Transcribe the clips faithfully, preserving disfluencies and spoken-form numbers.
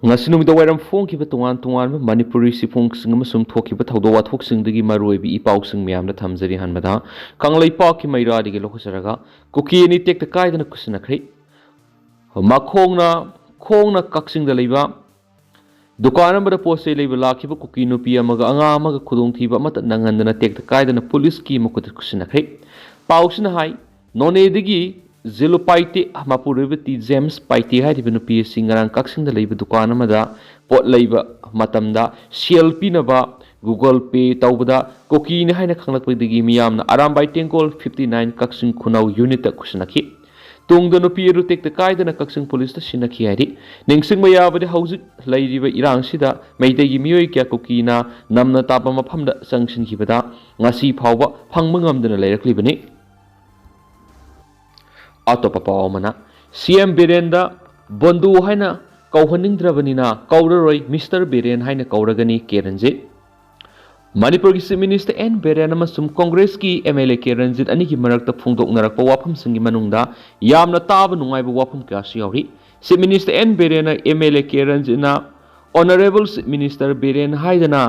ꯉꯁꯤ ꯅꯨꯃꯤꯗꯥꯡ ꯋꯥꯏꯔꯝ ꯐꯣꯡꯈꯤꯕ ꯇꯣꯉꯥꯟ ꯇꯣꯉꯥꯟꯕ ꯃꯅꯤꯄꯨꯔꯤ ꯆꯦꯐꯣꯡꯁꯤꯡ ꯑꯃꯁꯨꯡ ꯊꯣꯛꯈꯤꯕ ꯊꯧꯗꯣꯛ ꯋꯥꯊꯣꯛꯁꯤꯡꯗꯒꯤ ꯃꯔꯨꯑꯣꯏꯕ ꯏ ꯄꯥꯎꯁꯤꯡ ꯃꯌꯥꯝꯗ ꯊꯝꯖꯔꯤ꯫ ꯑꯍꯥꯟꯕꯗ ꯀꯪꯂꯩꯄꯥꯛꯀꯤ ꯃꯩꯔꯥꯗꯒꯤ ꯂꯧꯈꯠꯆꯔꯒ ꯀꯨꯀꯤ ꯑꯅꯤ ꯇꯦꯛꯇ ꯀꯥꯏꯗꯅ ꯈꯨꯠꯁꯤꯟꯅꯈ꯭ꯔꯦ꯫ ꯃꯈꯣꯡꯅ ꯈꯣꯡꯅ ꯀꯛꯆꯤꯡꯗ ꯂꯩꯕ ꯗꯨꯀꯥꯟ ꯑꯃꯗ ꯄꯣꯠ ꯆꯩ ꯂꯩꯕ ꯂꯥꯛꯈꯤꯕ ꯀꯨꯀꯤ ꯅꯨꯄꯤ ꯑꯃꯒ ꯑꯉꯥꯡ ꯑꯃꯒ ꯈꯨꯗꯣꯡꯊꯤꯕ ꯑꯃꯠꯇ ꯅꯪꯍꯟꯗꯅ ꯇꯦꯛꯇ ꯀꯥꯏꯗꯅ ꯄꯨꯂꯤꯁꯀꯤ ꯃꯈꯨꯠꯇ ꯈꯨꯠꯁꯤꯟꯅꯈ꯭ꯔꯦ꯫ ꯄꯥꯎꯁꯤꯅ ꯍꯥꯏ, ꯅꯣꯅꯦꯗꯒꯤ ꯖꯤꯂꯨ ꯄꯥꯏꯇꯦ ꯃꯄꯨꯔꯣꯏꯕ ꯇꯤ ꯖꯦꯝꯁ ꯄꯥꯏꯇꯦ ꯍꯥꯏꯔꯤꯕ ꯅꯨꯄꯤ ꯑꯁꯤ ꯉꯔꯥꯡ ꯀꯛꯆꯤꯡꯗ ꯂꯩꯕ ꯗꯨꯀꯥꯟ ꯑꯃꯗ ꯄꯣꯠ ꯂꯩꯕ ꯃꯇꯝꯗ ꯁꯦꯜ ꯄꯤꯅꯕ Google Pay ꯇꯧꯕꯗ ꯀꯨꯀꯤꯅꯤ ꯍꯥꯏꯅ ꯈꯪꯂꯛꯄꯗꯒꯤ ꯃꯤꯌꯥꯝꯅ ꯑꯔꯥꯝꯕꯥꯏ ꯇꯦꯡꯒꯣꯜ fifty nine ꯀꯛꯆꯤꯡ ꯈꯨꯅꯧ unitꯇ ꯈꯨꯠꯁꯤꯟꯅꯈꯤ꯫ ꯇꯨꯡꯗ ꯅꯨꯄꯤ ꯑꯗꯨ ꯇꯦꯛꯇ ꯀꯥꯏꯗꯅ ꯀꯛꯆꯤꯡ ꯄꯨꯂꯤꯁꯇ ꯁꯤꯟꯅꯈꯤ ꯍꯥꯏꯔꯤ꯫ ꯅꯤꯡꯁꯤꯡꯕ ꯌꯥꯕꯗꯤ, ꯍꯧꯖꯤꯛ ꯂꯩꯔꯤꯕ ꯏꯔꯥꯡꯁꯤꯗ ꯃꯩꯇꯩꯒꯤ ꯃꯤꯑꯣꯏ ꯀꯌꯥ ꯀꯨꯀꯤꯅ ꯅꯝꯅ ꯇꯥꯕ ꯃꯐꯝꯗ ꯆꯪꯁꯤꯟꯈꯤꯕꯗ ꯉꯁꯤ ꯐꯥꯎꯕ ꯐꯪꯕ ꯉꯝꯗꯅ ꯂꯩꯔꯛꯂꯤꯕꯅꯤ꯫ ꯑꯇꯣꯞꯄ ꯄꯥꯎ ꯑꯃꯅ, ꯁꯤ ꯑꯦꯝ ꯕꯤꯔꯦꯟꯗ ꯕꯣꯟꯗꯨ ꯍꯥꯏꯅ ꯀꯧꯍꯟꯅꯤꯡꯗ꯭ꯔꯕꯅꯤꯅ ꯀꯧꯔꯔꯣꯏ, ꯃꯤꯁꯇꯔ ꯕꯤꯔꯦꯟ ꯍꯥꯏꯅ ꯀꯧꯔꯒꯅꯤ ꯀꯦ ꯔꯟꯖꯤꯠ꯫ ꯃꯅꯤꯄꯨꯔꯒꯤ ꯆꯤꯐ ꯃꯤꯅꯤꯁꯇꯔ ꯑꯦꯟ ꯕꯤꯔꯦꯟ ꯑꯃꯁꯨꯡ ꯀꯣꯡꯒ꯭ꯔꯦꯁꯀꯤ M L A K Ranjit ꯑꯅꯤꯒꯤ ꯃꯔꯛꯇ ꯐꯣꯡꯗꯣꯛꯅꯔꯛꯄ ꯋꯥꯐꯝꯁꯤꯡꯒꯤ ꯃꯅꯨꯡꯗ ꯌꯥꯝꯅ ꯇꯥꯕ ꯅꯨꯡꯉꯥꯏꯕ ꯋꯥꯐꯝ ꯀꯌꯥꯁꯨ ꯌꯥꯎꯔꯤ꯫ ꯆꯤꯐ ꯃꯤꯅꯤꯁꯇꯔ ꯑꯦꯟ ꯕꯤꯔꯦꯟꯅ ꯑꯦꯝ ꯑꯦꯜ ꯑꯦ ꯀꯦ ꯔꯟꯖꯤꯠꯅ "ꯑꯣꯅꯔꯦꯕꯜ ꯆꯤꯐ ꯃꯤꯅꯤꯁꯇꯔ ꯕꯤꯔꯦꯟ" ꯍꯥꯏꯗꯅ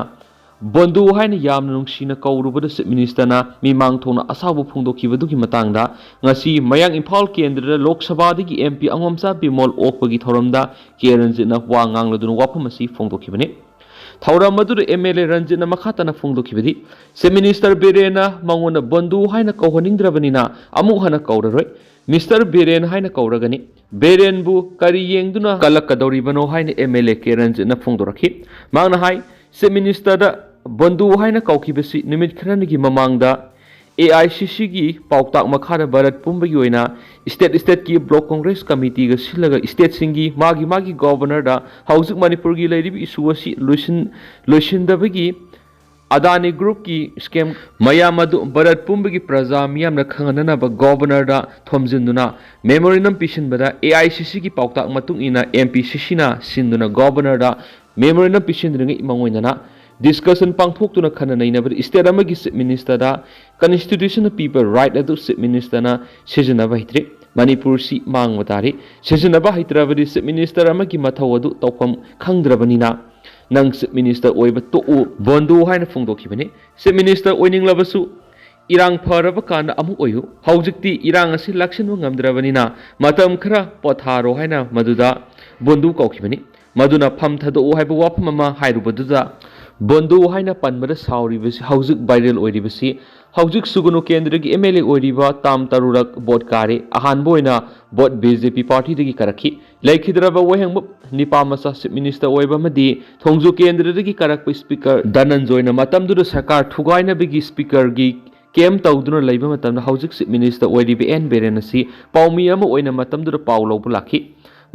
ꯕꯣꯟꯗꯨ ꯍꯥꯏꯅ ꯌꯥꯝꯅ ꯅꯨꯡꯁꯤꯅ ꯀꯧꯔꯨꯕꯗ ꯆꯤꯐ ꯃꯤꯅꯤꯁꯇꯔꯅ ꯃꯤꯃꯥꯡ ꯊꯣꯡꯅ ꯑꯁꯥꯎꯕ ꯐꯣꯡꯗꯣꯛꯈꯤꯕꯗꯨꯒꯤ ꯃꯇꯥꯡꯗ ꯉꯁꯤ ꯃꯌꯥꯡ ꯏꯝꯐꯥꯜ ꯀꯦꯟꯗ꯭ꯔꯗ ꯂꯣꯛ ꯁꯚꯥꯗꯒꯤ ꯑꯦꯝ ꯄꯤ ꯑꯉꯣꯝꯆꯥ ꯕꯤꯃꯣꯜ ꯑꯣꯛꯄꯒꯤ ꯊꯧꯔꯝꯗ ꯀꯦ ꯔꯟꯖꯤꯠꯅ ꯋꯥ ꯉꯥꯡꯂꯗꯨꯅ ꯋꯥꯐꯝ ꯑꯁꯤ ꯐꯣꯡꯗꯣꯛꯈꯤꯕꯅꯤ꯫ ꯊꯧꯔꯝ ꯑꯗꯨꯗ ꯑꯦꯝ ꯑꯦꯜ ꯑꯦ ꯔꯟꯖꯤꯠꯅ ꯃꯈꯥ ꯇꯥꯅ ꯐꯣꯡꯗꯣꯛꯈꯤꯕꯗꯤ, ꯆꯤꯐ ꯃꯤꯅꯤꯁꯇꯔ ꯕꯤꯔꯦꯟꯅ ꯃꯉꯣꯟꯗ ꯕꯣꯟꯗꯨ ꯍꯥꯏꯅ ꯀꯧꯍꯟꯅꯤꯡꯗ꯭ꯔꯕꯅꯤꯅ ꯑꯃꯨꯛ ꯍꯟꯅ ꯀꯧꯔꯔꯣꯏ, ꯃꯤꯁꯇꯔ ꯕꯤꯔꯦꯟ ꯍꯥꯏꯅ ꯀꯧꯔꯒꯅꯤ꯫ ꯕꯤꯔꯦꯟꯕꯨ ꯀꯔꯤ ꯌꯦꯡꯗꯨꯅ ꯀꯜꯂꯛꯀꯗꯧꯔꯤꯕꯅꯣ ꯍꯥꯏꯅ ꯑꯦꯝ ꯑꯦꯜ ꯑꯦ ꯀꯦ ꯔꯟꯖꯤꯠꯅ ꯐꯣꯡꯗꯣꯔꯛꯈꯤ꯫ ꯃꯍꯥꯛꯅ ꯍꯥꯏ, ꯆꯤꯐ ꯃꯤꯅꯤꯁꯇꯔꯗ ꯕꯣꯟꯗꯨ ꯍꯥꯏꯅ ꯀꯧꯈꯤꯕꯁꯤ ꯅꯨꯃꯤꯠ ꯈꯔꯅꯤꯒꯤ ꯃꯃꯥꯡꯗ ꯑꯦ ꯑꯥꯏ ꯁꯤ ꯁꯤꯒꯤ ꯄꯥꯎꯇꯥꯛ ꯃꯈꯥꯗ ꯚꯥꯔꯠ ꯄꯨꯝꯕꯒꯤ ꯑꯣꯏꯅ ꯁ꯭ꯇꯦꯠ ꯁ꯭ꯇꯦꯠꯀꯤ ꯕ꯭ꯂꯣꯛ ꯀꯣꯡꯒ꯭ꯔꯦꯁ ꯀꯃꯤꯇꯤꯒ ꯁꯤꯜꯂꯒ ꯁ꯭ꯇꯦꯠꯁꯤꯡꯒꯤ ꯃꯥꯒꯤ ꯃꯥꯒꯤ ꯒꯣꯕꯔꯅꯔꯗ ꯍꯧꯖꯤꯛ ꯃꯅꯤꯄꯨꯔꯒꯤ ꯂꯩꯔꯤꯕ ꯏꯁꯨ ꯑꯁꯤ ꯂꯣꯏꯁꯤꯟ-, ꯂꯣꯏꯁꯤꯟꯗꯕꯒꯤ ꯑꯗꯥꯅꯤ ꯒ꯭ꯔꯨꯞꯀꯤ ꯁ꯭ꯀꯦꯝ ꯃꯌꯥꯝ ꯑꯗꯨ ꯚꯥꯔꯠ ꯄꯨꯝꯕꯒꯤ ꯄ꯭ꯔꯖꯥ ꯃꯤꯌꯥꯝꯅ ꯈꯪꯍꯟꯅꯅꯕ ꯒꯣꯕꯔꯅꯔꯗ ꯊꯣꯝꯖꯤꯟꯗꯨꯅ ꯃꯦꯃꯣꯔꯦꯟꯗꯝ ꯄꯤꯁꯤꯟꯕꯗ ꯑꯦ ꯑꯥꯏ ꯁꯤ ꯁꯤꯒꯤ ꯄꯥꯎꯇꯥꯛ ꯃꯇꯨꯡ ꯏꯟꯅ ꯑꯦꯝ ꯄꯤ ꯁꯤ ꯁꯤꯅ ꯁꯤꯟꯗꯨꯅ ꯒꯣꯕꯔꯅꯔꯗ ꯃꯦꯃꯣꯔꯦꯟꯗꯝ ꯄꯤꯁꯤꯟꯗ꯭ꯔꯤꯉꯩ ꯃꯉꯣꯏꯗꯅ ꯗꯤꯁꯀꯁꯟ ꯄꯥꯡꯊꯣꯛꯇꯨꯅ ꯈꯟꯅ ꯅꯩꯅꯕꯗ ꯁ꯭ꯇꯦꯠ ꯑꯃꯒꯤ ꯆꯤꯐ ꯃꯤꯅꯤꯁꯇꯔꯗ ꯀꯟꯁꯇꯤꯇ꯭ꯌꯨꯁꯟꯅ ꯄꯤꯕ ꯔꯥꯏꯠ ꯑꯗꯨ ꯆꯤꯐ ꯃꯤꯅꯤꯁꯇꯔꯅ ꯁꯤꯖꯤꯟꯅꯕ ꯍꯩꯇ꯭ꯔꯤ꯫ ꯃꯅꯤꯄꯨꯔꯁꯤ ꯃꯥꯡꯕ ꯇꯥꯔꯤ꯫ ꯁꯤꯖꯤꯟꯅꯕ ꯍꯩꯇ꯭ꯔꯕꯗꯤ Chief Minister ꯑꯃꯒꯤ ꯃꯊꯧ ꯑꯗꯨ ꯇꯧꯐꯝ ꯈꯪꯗ꯭ꯔꯕꯅꯤꯅ ꯅꯪ Chief Minister ꯑꯣꯏꯕ ꯇꯣꯛꯎ ꯕꯣꯟꯗꯨ ꯍꯥꯏꯅ ꯐꯣꯡꯗꯣꯛꯈꯤꯕꯅꯤ꯫ Chief Minister ꯑꯣꯏꯅꯤꯡꯂꯕꯁꯨ ꯏꯔꯥꯡ ꯐꯔꯕ ꯀꯥꯟꯗ ꯑꯃꯨꯛ ꯑꯣꯏꯌꯨ꯫ ꯍꯧꯖꯤꯛꯇꯤ ꯏꯔꯥꯡ ꯑꯁꯤ ꯂꯥꯛꯁꯤꯟꯕ ꯉꯝꯗ꯭ꯔꯕꯅꯤꯅ ꯃꯇꯝ ꯈꯔ ꯄꯣꯊꯥꯔꯣ ꯍꯥꯏꯅ ꯃꯗꯨꯗ ꯕꯣꯟꯗꯨ ꯀꯧꯈꯤꯕꯅꯤ꯫ ꯃꯗꯨꯅ ꯐꯝ ꯊꯥꯗꯣꯛꯎ ꯍꯥꯏꯕ ꯋꯥꯐꯝ ꯑꯃ ꯍꯥꯏꯔꯨꯕꯗꯨꯗ ꯕꯣꯟꯗꯨ ꯍꯥꯏꯅ ꯄꯟꯕꯗ ꯁꯥꯎꯔꯤꯕꯁꯤ, ꯍꯧꯖꯤꯛ viral ꯑꯣꯏꯔꯤꯕꯁꯤ, ꯍꯧꯖꯤꯛ ꯁꯨꯒꯅꯨ ꯀꯦꯟꯗ꯭ꯔꯒꯤ M L A ꯑꯣꯏꯔꯤꯕ ꯇꯥꯝ ꯇꯔꯨꯔꯛ ꯚꯣꯠ ꯀꯥꯔꯦ꯫ ꯑꯍꯥꯟꯕ ꯑꯣꯏꯅ ꯚꯣꯠ B J P partyꯗꯒꯤ ꯀꯥꯔꯛꯈꯤ꯫ ꯂꯩꯈꯤꯗ꯭ꯔꯕ ꯋꯥꯍꯦꯡꯕꯝ ꯅꯤꯄꯥ ꯃꯆꯥ Chief Minister ꯑꯣꯏꯕ ꯑꯃꯗꯤ ꯊꯣꯡꯖꯨ ꯀꯦꯟꯗ꯭ꯔꯗꯒꯤ ꯀꯥꯔꯛꯄ Speaker ꯙꯅꯟꯖꯣꯏꯅ ꯃꯇꯝꯗꯨꯗ ꯁꯔꯀꯥꯔ ꯊꯨꯒꯥꯏꯅꯕꯒꯤ Speakerꯒꯤ camp ꯇꯧꯗꯨꯅ ꯂꯩꯕ ꯃꯇꯝꯗ ꯍꯧꯖꯤꯛ Chief Minister ꯑꯣꯏꯔꯤꯕ N ꯕꯤꯔꯦꯟ ꯑꯁꯤ ꯄꯥꯎꯃꯤ ꯑꯃ ꯑꯣꯏꯅ ꯃꯇꯝꯗꯨꯗ ꯄꯥꯎ ꯂꯧꯕ ꯂꯥꯛꯈꯤ꯫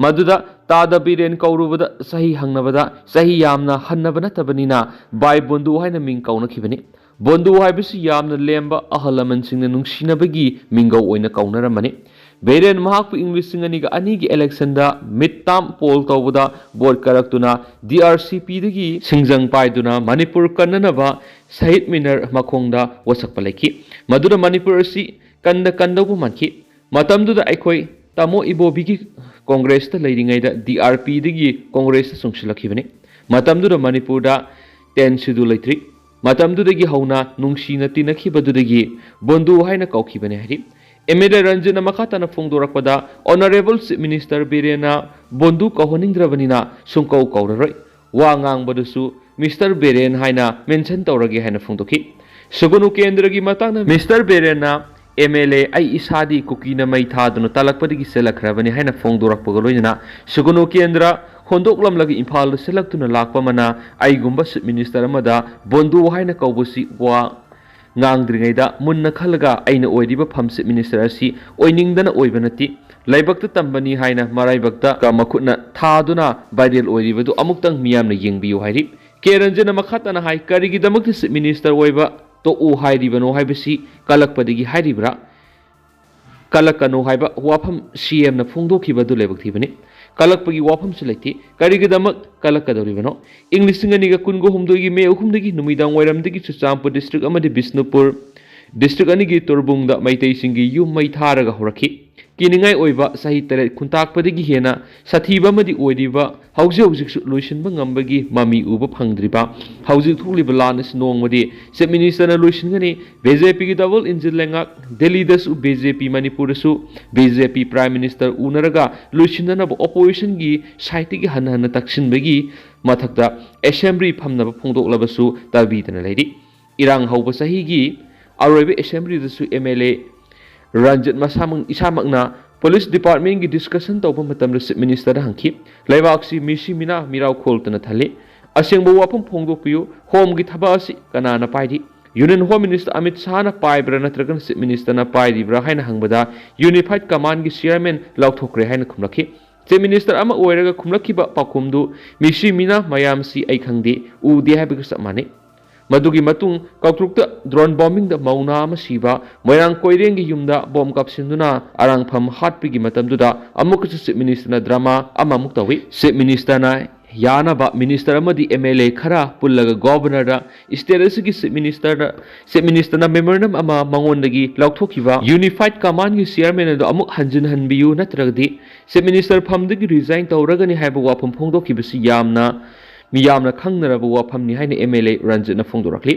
ꯃꯗꯨꯗ ꯇꯥꯗ ꯕꯤꯔꯦꯟ ꯀꯧꯔꯨꯕꯗ ꯆꯍꯤ ꯍꯪꯅꯕꯗ ꯆꯍꯤ ꯌꯥꯝꯅ ꯍꯟꯅꯕ ꯅꯠꯇꯕꯅꯤꯅ ꯚꯥꯏ ꯕꯣꯟꯗꯨ ꯍꯥꯏꯅ ꯃꯤꯡ ꯀꯧꯅꯈꯤꯕꯅꯤ꯫ ꯕꯣꯟꯗꯨ ꯍꯥꯏꯕꯁꯤ ꯌꯥꯝꯅ ꯂꯦꯝꯕ ꯑꯍꯜ ꯂꯃꯟꯁꯤꯡꯅ ꯅꯨꯡꯁꯤꯅꯕꯒꯤ ꯃꯤꯡꯒꯧ ꯑꯣꯏꯅ ꯀꯧꯅꯔꯝꯕꯅꯤ꯫ ꯕꯤꯔꯦꯟ ꯃꯍꯥꯛꯄꯨ ꯏꯪ ꯂꯤꯁꯤꯡ ꯑꯅꯤꯒ ꯑꯅꯤꯒꯤ electionꯗ mid term poll ꯇꯧꯕꯗ ꯚꯣꯠ ꯀꯥꯔꯛꯇꯨꯅ D R C Pꯗꯒꯤ ꯁꯤꯡꯖꯪ ꯄꯥꯏꯗꯨꯅ ꯃꯅꯤꯄꯨꯔ ꯀꯟꯅꯅꯕ ꯁꯍꯤꯗ ꯃꯤꯅꯔ ꯃꯈꯣꯡꯗ ꯋꯥꯁꯛꯄ ꯂꯩꯈꯤ꯫ ꯃꯗꯨꯅ ꯃꯅꯤꯄꯨꯔ ꯑꯁꯤ ꯀꯟꯗ ꯀꯟꯗꯧꯕ ꯃꯥꯟꯈꯤ꯫ ꯃꯇꯝꯗꯨꯗ ꯑꯩꯈꯣꯏ ꯇꯥꯃꯣ ꯏꯕꯣꯕꯤꯒꯤ Congressꯇ ꯂꯩꯔꯤꯉꯩꯗ D R Pꯗꯒꯤ Congressꯇ ꯆꯣꯡꯁꯤꯜꯂꯛꯈꯤꯕꯅꯤ꯫ ꯃꯇꯝꯗꯨꯗ ꯃꯅꯤꯄꯨꯔꯗ ten schedule ꯂꯩꯇ꯭ꯔꯤ꯫ ꯃꯇꯝꯗꯨꯗꯒꯤ ꯍꯧꯅ ꯅꯨꯡꯁꯤꯅ ꯇꯤꯟꯅꯈꯤꯕꯗꯨꯗꯒꯤ ꯕꯣꯟꯗꯨ ꯍꯥꯏꯅ ꯀꯧꯈꯤꯕꯅꯤ ꯍꯥꯏꯔꯤ꯫ M L A ꯔꯟꯖꯤꯠꯅ ꯃꯈꯥ ꯇꯥꯅ ꯐꯣꯡꯗꯣꯔꯛꯄꯗ, Honourable Chief Minister ꯕꯤꯔꯦꯟꯅ ꯕꯣꯟꯗꯨ ꯀꯧꯍꯟꯅꯤꯡꯗ꯭ꯔꯕꯅꯤꯅ ꯁꯨꯡꯀꯧ ꯀꯧꯔꯔꯣꯏ꯫ ꯋꯥ ꯉꯥꯡꯕꯗꯁꯨ Mister ꯕꯤꯔꯦꯟ ꯍꯥꯏꯅ mention ꯇꯧꯔꯒꯦ ꯍꯥꯏꯅ ꯐꯣꯡꯗꯣꯛꯈꯤ꯫ ꯁꯨꯒꯅꯨ ꯀꯦꯟꯗ꯭ꯔꯒꯤ ꯃꯇꯥꯡꯗ Mister ꯕꯤꯔꯦꯟꯅ M L A ꯑꯩ ꯏꯁꯥꯗꯤ ꯀꯨꯀꯤꯅ ꯃꯩ ꯊꯥꯗꯨꯅ ꯇꯥꯜꯂꯛꯄꯗꯒꯤ ꯆꯦꯜꯂꯛꯈ꯭ꯔꯕꯅꯤ ꯍꯥꯏꯅ ꯐꯣꯡꯗꯣꯔꯛꯄꯒ ꯂꯣꯏꯅꯅ ꯁꯨꯒꯅꯨ ꯀꯦꯟꯗ꯭ꯔ ꯍꯣꯟꯗꯣꯛꯂꯝꯂꯒ ꯏꯝꯐꯥꯜꯗ ꯆꯦꯜꯂꯛꯇꯨꯅ ꯂꯥꯛꯄ ꯑꯃꯅ ꯑꯩꯒꯨꯝꯕ Chief Minister ꯑꯃꯗ ꯕꯣꯟꯗꯨ ꯍꯥꯏꯅ ꯀꯧꯕꯁꯤ ꯋꯥ ꯉꯥꯡꯗ꯭ꯔꯤꯉꯩꯗ ꯃꯨꯟꯅ ꯈꯜꯂꯒ ꯑꯩꯅ ꯑꯣꯏꯔꯤꯕ ꯐꯝ Chief Minister ꯑꯁꯤ ꯑꯣꯏꯅꯤꯡꯗꯅ ꯑꯣꯏꯕ ꯅꯠꯇꯦ꯫ ꯂꯥꯏꯕꯛꯇ ꯇꯝꯕꯅꯤ ꯍꯥꯏꯅ ꯃꯔꯥꯏꯕꯛꯇ ꯃꯈꯨꯠꯅ ꯊꯥꯗꯨꯅ viral ꯑꯣꯏꯔꯤꯕꯗꯨ ꯑꯃꯨꯛꯇꯪ ꯃꯤꯌꯥꯝꯅ ꯌꯦꯡꯕꯤꯌꯨ ꯍꯥꯏꯔꯤ꯫ ꯀꯦ ꯔꯟꯖꯟꯅ ꯃꯈꯥ ꯇꯥꯅ ꯍꯥꯏ, ꯀꯔꯤꯒꯤꯗꯃꯛꯇ Chief Minister ꯑꯣꯏꯕ ꯇꯣꯛꯎ ꯍꯥꯏꯔꯤꯕꯅꯣ ꯍꯥꯏꯕꯁꯤ ꯀꯜꯂꯛꯄꯗꯒꯤ ꯍꯥꯏꯔꯤꯕ꯭ꯔꯥ? ꯀꯜꯂꯛꯀꯅꯨ ꯍꯥꯏꯕ ꯋꯥꯐꯝ C M ꯅ ꯐꯣꯡꯗꯣꯛꯈꯤꯕ ꯑꯗꯨ ꯂꯥꯏꯕꯛ ꯊꯤꯕꯅꯤ꯫ ꯀꯜꯂꯛꯄꯒꯤ ꯋꯥꯐꯝꯁꯨ ꯂꯩꯇꯦ꯫ ꯀꯔꯤꯒꯤꯗꯃꯛ ꯀꯜꯂꯛꯀꯗꯧꯔꯤꯕꯅꯣ? ꯏꯪ ꯂꯤꯁꯤꯡ ꯑꯅꯤꯒ ꯀꯨꯟꯒ ꯍꯨꯝꯗꯣꯏꯒꯤ ꯃꯦ ꯑꯍꯨꯝꯗꯒꯤ ꯅꯨꯃꯤꯗꯥꯡ ꯋꯥꯏꯔꯝꯗꯒꯤ ꯆꯨꯔꯆꯥꯟꯄꯨꯔ district ꯑꯃꯗꯤ ꯕꯤꯁꯅꯨꯄꯨꯔ district ꯑꯅꯤꯒꯤ ꯇꯣꯔꯕꯨꯡꯗ ꯃꯩꯇꯩꯁꯤꯡꯒꯤ ꯌꯨꯝ ꯃꯩ ꯊꯥꯔꯒ ꯍꯧꯔꯛꯈꯤ꯫ ꯀꯤꯅꯤꯡꯉꯥꯏ ꯑꯣꯏꯕ ꯆꯍꯤ ꯇꯔꯦꯠ ꯈꯨꯟꯇꯥꯛꯄꯗꯒꯤ ꯍꯦꯟꯅ ꯁꯥꯊꯤꯕ ꯑꯃꯗꯤ ꯑꯣꯏꯔꯤꯕ, ꯍꯧꯖꯤꯛ ꯍꯧꯖꯤꯛꯁꯨ ꯂꯣꯏꯁꯤꯟꯕ ꯉꯝꯕꯒꯤ ꯃꯃꯤ ꯎꯕ ꯐꯪꯗ꯭ꯔꯤꯕ ꯍꯧꯖꯤꯛ ꯊꯣꯛꯂꯤꯕ ꯂꯥꯟ ꯑꯁꯤ ꯅꯣꯡꯃꯗꯤ ꯆꯤꯐ ꯃꯤꯅꯤꯁꯇꯔꯅ ꯂꯣꯏꯁꯤꯟꯒꯅꯤ꯫ ꯕꯤ ꯖꯦ ꯄꯤꯒꯤ ꯗꯕꯜ ꯏꯟꯖꯤꯟ ꯂꯩꯉꯥꯛ ꯗꯦꯜꯂꯤꯗꯁꯨ ꯕꯤ ꯖꯦ ꯄꯤ, ꯃꯅꯤꯄꯨꯔꯗꯁꯨ ꯕꯤ ꯖꯦ ꯄꯤ ꯄ꯭ꯔꯥꯏꯝ ꯃꯤꯅꯤꯁꯇꯔ ꯎꯅꯔꯒ ꯂꯣꯏꯁꯤꯟꯅꯅꯕ ꯑꯣꯄꯣꯖꯤꯁꯟꯒꯤ ꯁꯥꯏꯠꯇꯒꯤ ꯍꯟꯅ ꯍꯟꯅ ꯇꯛꯁꯤꯟꯕꯒꯤ ꯃꯊꯛꯇ ꯑꯦꯁꯦꯝꯕ꯭ꯂꯤ ꯐꯝꯅꯕ ꯐꯣꯡꯗꯣꯛꯂꯕꯁꯨ ꯇꯥꯕꯤꯗꯅ ꯂꯩꯔꯤ꯫ ꯏꯔꯥꯡ ꯍꯧꯕ ꯆꯍꯤꯒꯤ ꯑꯔꯣꯏꯕ ꯑꯦꯁꯦꯝꯕ꯭ꯂꯤꯗꯁꯨ ꯑꯦꯝ ꯑꯦꯜ ꯑꯦ ꯔꯟꯖꯤꯠ ꯃꯁꯥꯃꯛ, ꯏꯁꯥꯃꯛꯅ ꯄꯨꯂꯤꯁ ꯗꯤꯄꯥꯔꯠꯃꯦꯟꯒꯤ ꯗꯤꯁꯀꯁꯟ ꯇꯧꯕ ꯃꯇꯝꯗ ꯆꯤꯐ ꯃꯤꯅꯤꯁꯇꯔꯗ ꯍꯪꯈꯤ, "ꯂꯩꯕꯥꯛꯁꯤ ꯃꯤꯁꯤ ꯃꯤꯅꯥ ꯃꯤꯔꯥꯎ ꯈꯣꯜꯇꯅ ꯊꯜꯂꯤ꯫ ꯑꯁꯦꯡꯕ ꯋꯥꯐꯝ ꯐꯣꯡꯗꯣꯛꯄꯤꯌꯨ, ꯍꯣꯝꯒꯤ ꯊꯕꯛ ꯑꯁꯤ ꯀꯅꯥꯅ ꯄꯥꯏꯔꯤ? ꯌꯨꯅꯤꯌꯟ ꯍꯣꯝ ꯃꯤꯅꯤꯁꯇꯔ ꯑꯃꯤꯠ ꯁꯥꯍꯅ ꯄꯥꯏꯕ꯭ꯔꯥ ꯅꯠꯇ꯭ꯔꯒꯅ ꯆꯤꯐ ꯃꯤꯅꯤꯁꯇꯔꯅ ꯄꯥꯏꯔꯤꯕ꯭ꯔꯥ?" ꯍꯥꯏꯅ ꯍꯪꯕꯗ, "ꯌꯨꯅꯤꯐꯥꯏꯗ ꯀꯃꯥꯟꯒꯤ ꯆꯤꯌꯔꯃꯦꯟ ꯂꯥꯎꯊꯣꯛꯈ꯭ꯔꯦ" ꯍꯥꯏꯅ ꯈꯨꯝꯂꯛꯈꯤ꯫ ꯆꯤꯐ ꯃꯤꯅꯤꯁꯇꯔ ꯑꯃ ꯑꯣꯏꯔꯒ ꯈꯨꯝꯂꯛꯈꯤꯕ ꯄꯥꯎꯈꯨꯝꯗꯨ ꯃꯤꯁꯤ ꯃꯤꯅꯥ ꯃꯌꯥꯝꯁꯤ ꯑꯩ ꯈꯪꯗꯦ, ꯎꯗꯦ ꯍꯥꯏꯕꯒ ꯆꯞ ꯃꯥꯟꯅꯩ꯫ ꯃꯗꯨꯒꯤ ꯃꯇꯨꯡ ꯀꯥꯎꯇ꯭ꯔꯨꯛꯇ ꯗ꯭ꯔꯣꯟ ꯕꯣꯝꯕꯤꯡꯗ ꯃꯧ ꯅꯥ ꯑꯃ ꯁꯤꯕ, ꯃꯣꯏꯔꯥꯡ ꯀꯣꯏꯔꯦꯡꯒꯤ ꯌꯨꯝꯗ ꯕꯣꯝ ꯀꯥꯞꯁꯤꯟꯗꯨꯅ ꯑꯔꯥꯡꯐꯝ ꯍꯥꯠꯄꯒꯤ ꯃꯇꯝꯗꯨꯗ ꯑꯃꯨꯛꯀꯁꯨ ꯆꯤꯐ ꯃꯤꯅꯤꯁꯇꯔꯅ ꯗ꯭ꯔꯃꯥ ꯑꯃꯃꯨꯛ ꯇꯧꯏ꯫ ꯆꯤꯐ ꯃꯤꯅꯤꯁꯇꯔꯅ ꯌꯥꯅꯕ ꯃꯤꯅꯤꯁꯇꯔ ꯑꯃꯗꯤ ꯑꯦꯝ ꯑꯦꯜ ꯑꯦ ꯈꯔ ꯄꯨꯜꯂꯒ ꯒꯣꯕꯔꯅꯔꯗ, ꯁ꯭ꯇꯦꯠ ꯑꯁꯤꯒꯤ ꯆꯤꯐ ꯃꯤꯅꯤꯁꯇꯔꯗ, ꯆꯤꯐ ꯃꯤꯅꯤꯁꯇꯔꯅ ꯃꯦꯃꯣꯔꯦꯟꯗꯝ ꯑꯃ ꯃꯉꯣꯟꯗꯒꯤ ꯂꯧꯊꯣꯛꯈꯤꯕ, ꯌꯨꯅꯤꯐꯥꯏꯗ ꯀꯃꯥꯟꯒꯤ ꯆꯤꯌꯔꯃꯦꯟ ꯑꯗꯨ ꯑꯃꯨꯛ ꯍꯟꯖꯤꯟꯍꯟꯕꯤꯌꯨ, ꯅꯠꯇ꯭ꯔꯒꯗꯤ ꯆꯤꯐ ꯃꯤꯅꯤꯁꯇꯔ ꯐꯝꯗꯒꯤ ꯔꯤꯖꯥꯏꯟ ꯇꯧꯔꯒꯅꯤ ꯍꯥꯏꯕ ꯋꯥꯐꯝ ꯐꯣꯡꯗꯣꯛꯈꯤꯕꯁꯤ ꯌꯥꯝꯅ, ꯃꯤꯌꯥꯝꯅ ꯈꯪꯅꯔꯕ ꯋꯥꯐꯝꯅꯤ ꯍꯥꯏꯅ ꯑꯦꯝ ꯑꯦꯜ ꯑꯦ ꯔꯟꯖꯤꯠꯅ ꯐꯣꯡꯗꯣꯔꯛꯂꯤ꯫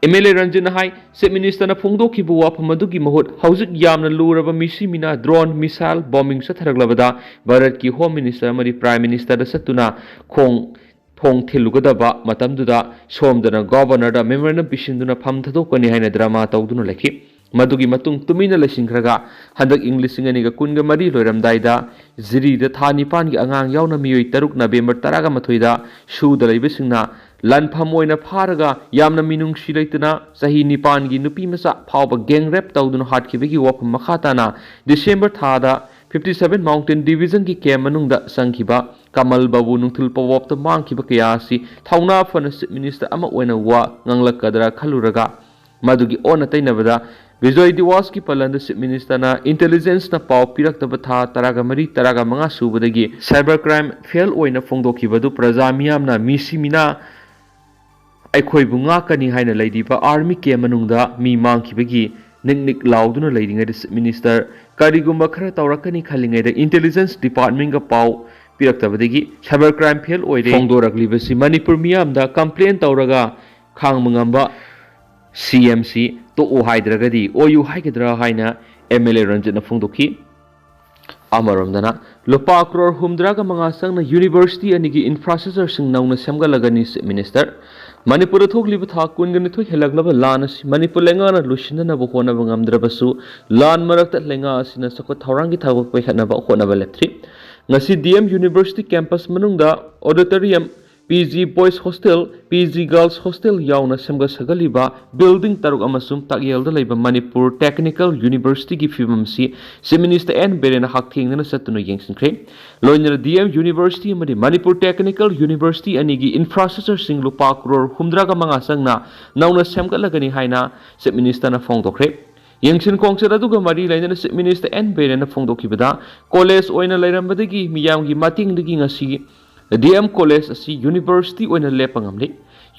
ꯑꯦꯝ ꯑꯦꯜ ꯑꯦ ꯔꯟꯖꯤꯠꯅ ꯍꯥꯏ, ꯆꯤꯐ ꯃꯤꯅꯤꯁꯇꯔꯅ ꯐꯣꯡꯗꯣꯛꯈꯤꯕ ꯋꯥꯐꯝ ꯑꯗꯨꯒꯤ ꯃꯍꯨꯠ ꯍꯧꯖꯤꯛ ꯌꯥꯝꯅ ꯂꯨꯔꯕ ꯃꯤꯁꯤ ꯃꯤꯅꯥ, ꯗ꯭ꯔꯣꯟ, ꯃꯤꯁꯥꯏꯜ, ꯕꯣꯝꯕꯤꯡ ꯆꯠꯊꯔꯛꯂꯕꯗ ꯚꯥꯔꯠꯀꯤ ꯍꯣꯝ ꯃꯤꯅꯤꯁꯇꯔ ꯑꯃꯗꯤ ꯄ꯭ꯔꯥꯏꯝ ꯃꯤꯅꯤꯁꯇꯔꯗ ꯆꯠꯇꯨꯅ ꯈꯣꯡ ꯊꯣꯡ ꯊꯤꯜꯂꯨꯒꯗꯕ ꯃꯇꯝꯗꯨꯗ ꯁꯣꯝꯗꯅ ꯒꯣꯕꯔꯅꯔꯗ ꯃꯦꯃꯣꯔꯦꯟꯗꯝ ꯄꯤꯁꯤꯟꯗꯨꯅ ꯐꯝ ꯊꯥꯗꯣꯛꯀꯅꯤ ꯍꯥꯏꯅ ꯗ꯭ꯔꯃꯥ ꯇꯧꯗꯨꯅ ꯂꯩꯈꯤ꯫ ꯃꯗꯨꯒꯤ ꯃꯇꯨꯡ ꯇꯨꯃꯤꯟꯅ ꯂꯩꯁꯤꯟꯈ꯭ꯔꯒ ꯍꯟꯗꯛ ꯏꯪ ꯂꯤꯁꯤꯡ ꯑꯅꯤꯒ ꯀꯨꯟꯒ ꯃꯔꯤ ꯂꯣꯏꯔꯝꯗꯥꯏꯗ ꯖꯤꯔꯤꯗ ꯊꯥ ꯅꯤꯄꯥꯟꯒꯤ ꯑꯉꯥꯡ ꯌꯥꯎꯅ ꯃꯤꯑꯣꯏ ꯇꯔꯨꯛ ꯅꯕꯦꯝꯕꯔ ꯇꯔꯥꯃꯥꯊꯣꯏꯗ ꯁꯨꯗ ꯂꯩꯕꯁꯤꯡꯅ ꯂꯥꯟꯐꯝ ꯑꯣꯏꯅ ꯐꯥꯔꯒ ꯌꯥꯝꯅ ꯃꯤꯅꯨꯡꯁꯤ ꯂꯩꯇꯅ ꯆꯍꯤ ꯅꯤꯄꯥꯟꯒꯤ ꯅꯨꯄꯤ ꯃꯆꯥ ꯐꯥꯎꯕ ꯒꯦꯡ ꯔꯦꯞ ꯇꯧꯗꯨꯅ ꯍꯥꯠꯈꯤꯕꯒꯤ ꯋꯥꯐꯝ ꯃꯈꯥ ꯇꯥꯅ ꯗꯤꯁꯦꯝꯕꯔ ꯊꯥꯗ ꯐꯤꯐꯇꯤ ꯁꯚꯦꯟ ꯃꯥꯎꯟꯇꯦꯟ ꯗꯤꯕꯤꯖꯟꯒꯤ ꯀꯦꯝ ꯃꯅꯨꯡꯗ ꯆꯪꯈꯤꯕ ꯀꯃꯜ ꯕꯥꯕꯨ ꯅꯨꯡꯊꯤꯜ ꯄꯋꯥꯞꯇ ꯃꯥꯡꯈꯤꯕ ꯀꯌꯥ ꯑꯁꯤ ꯊꯧꯅꯥ ꯐꯅ ꯆꯤꯐ ꯃꯤꯅꯤꯁꯇꯔ ꯑꯃ ꯑꯣꯏꯅ ꯋꯥ ꯉꯥꯡꯂꯛꯀꯗ꯭ꯔꯥ ꯈꯜꯂꯨꯔꯒ ꯃꯗꯨꯒꯤ ꯑꯣꯟꯅ ꯇꯩꯅꯕꯗ ꯕꯤꯖꯣꯏ ꯗꯤꯋꯥꯁꯀꯤ ꯄꯂꯟꯗ ꯆꯤꯐ ꯃꯤꯅꯤꯁꯇꯔꯅ ꯏꯟꯇꯦꯂꯤꯖꯦꯟꯁꯅ ꯄꯥꯎ ꯄꯤꯔꯛꯇꯕ ꯊꯥ ꯇꯔꯥꯒ ꯃꯔꯤ, ꯇꯔꯥꯒ ꯃꯉꯥ ꯁꯨꯕꯗꯒꯤ ꯁꯥꯏꯕꯔ ꯀ꯭ꯔꯥꯏꯝ ꯐꯦꯜ ꯑꯣꯏꯅ ꯐꯣꯡꯗꯣꯛꯈꯤꯕꯗꯨ ꯄ꯭ꯔꯖꯥ ꯃꯤꯌꯥꯝꯅ ꯃꯤꯁꯤ ꯃꯤꯅꯥ ꯑꯩꯈꯣꯏꯕꯨ ꯉꯥꯛꯀꯅꯤ ꯍꯥꯏꯅ ꯂꯩꯔꯤꯕ ꯑꯥꯔꯃꯤ ꯀꯦꯝ ꯃꯅꯨꯡꯗ ꯃꯤ ꯃꯥꯡꯈꯤꯕꯒꯤ ꯅꯤꯛ ꯅꯤꯛ ꯂꯥꯎꯗꯨꯅ ꯂꯩꯔꯤꯉꯩꯗ Chief Minister ꯀꯔꯤꯒꯨꯝꯕ ꯈꯔ ꯇꯧꯔꯛꯀꯅꯤ ꯈꯜꯂꯤꯉꯩꯗ Intelligence Department ꯒ ꯄꯥꯎ ꯄꯤꯔꯛꯇꯕꯗꯒꯤ cyber crime ꯐꯦꯜ ꯑꯣꯏꯔꯦ ꯐꯣꯡꯗꯣꯔꯛꯂꯤꯕꯁꯤ ꯃꯅꯤꯄꯨꯔ ꯃꯤꯌꯥꯝꯗ complain ꯇꯧꯔꯒ ꯈꯥꯡꯕ ꯉꯝꯕ C M ꯁꯤ ꯇꯣꯛꯎ ꯍꯥꯏꯗ꯭ꯔꯒꯗꯤ ꯑꯣꯏꯌꯨ ꯍꯥꯏꯒꯗ꯭ꯔꯥ ꯍꯥꯏꯅ M L A ꯔꯟꯖꯤꯠꯅ ꯐꯣꯡꯗꯣꯛꯈꯤ꯫ ꯑꯃꯔꯣꯝꯗꯅ, ꯂꯨꯄꯥ ꯀ꯭ꯔꯣꯔ ꯍꯨꯝꯗ꯭ꯔꯥꯒ ꯃꯉꯥ ꯆꯪꯅ university ꯑꯅꯤꯒꯤ infrastructure ꯁꯤꯡ ꯅꯧꯅ ꯁꯦꯝꯒꯠꯂꯒꯅꯤ꯫ Chief Minister, ꯃꯅꯤꯄꯨꯔꯗ ꯊꯣꯛꯂꯤꯕ ꯊꯥ ꯀꯨꯟꯒ ꯅꯤꯊꯣꯏ ꯍꯦꯜꯂꯛꯂꯕ ꯂꯥꯟ ꯑꯁꯤ ꯃꯅꯤꯄꯨꯔ ꯂꯩꯉꯥꯛꯅ ꯂꯣꯏꯁꯤꯟꯅꯅꯕ ꯍꯣꯠꯅꯕ ꯉꯝꯗ꯭ꯔꯕꯁꯨ, ꯂꯥꯟ ꯃꯔꯛꯇ ꯂꯩꯉꯥꯛ ꯑꯁꯤꯅ ꯆꯥꯎꯈꯠ ꯊꯧꯔꯥꯡꯒꯤ ꯊꯕꯛ ꯄꯥꯏꯈꯠꯅꯕ ꯍꯣꯠꯅꯕ ꯂꯦꯞꯇ꯭ꯔꯤ꯫ ꯉꯁꯤ D M University campus ꯃꯅꯨꯡꯗ auditorium, P G Boys Hostel, P G Girls Hostel ꯌꯥꯎꯅ ꯁꯦꯝꯒꯠ ꯁꯥꯒꯠꯂꯤꯕ building ꯇꯔꯨꯛ ꯑꯃꯁꯨꯡ ꯇꯥꯛꯌꯦꯜꯗ ꯂꯩꯕ ꯃꯅꯤꯄꯨꯔ Technical University ꯒꯤ ꯐꯤꯕꯝ ꯑꯁꯤ Chief Minister N ꯕꯤꯔꯦꯟꯅ ꯍꯛꯊꯦꯡꯅꯅ ꯆꯠꯇꯨꯅ ꯌꯦꯡꯁꯤꯟꯈ꯭ꯔꯦ꯫ ꯂꯣꯏꯅꯅ D M University ꯑꯃꯗꯤ ꯃꯅꯤꯄꯨꯔ Technical University ꯑꯅꯤꯒꯤ infrastructure ꯁꯤꯡ ꯂꯨꯄꯥ ꯀ꯭ꯔꯣꯔ ꯍꯨꯝꯗ꯭ꯔꯥꯒ ꯃꯉꯥ ꯆꯪꯅ ꯅꯧꯅ ꯁꯦꯝꯒꯠꯂꯒꯅꯤ ꯍꯥꯏꯅ Chief Minister ꯅ ꯐꯣꯡꯗꯣꯛꯈ꯭ꯔꯦ꯫ ꯌꯦꯡꯁꯤꯟ ꯈꯣꯡꯆꯠ ꯑꯗꯨꯒ ꯃꯔꯤ ꯂꯩꯅꯅ Chief Minister N ꯕꯤꯔꯦꯟꯅ ꯐꯣꯡꯗꯣꯛꯈꯤꯕꯗ, college ꯑꯣꯏꯅ ꯂꯩꯔꯝꯕꯗꯒꯤ ꯃꯤꯌꯥꯝꯒꯤ ꯃꯇꯦꯡꯗꯒꯤ ꯉꯁꯤ D M College ꯑꯁꯤ university ꯑꯣꯏꯅ ꯂꯦꯞꯄ ꯉꯝꯂꯤ꯫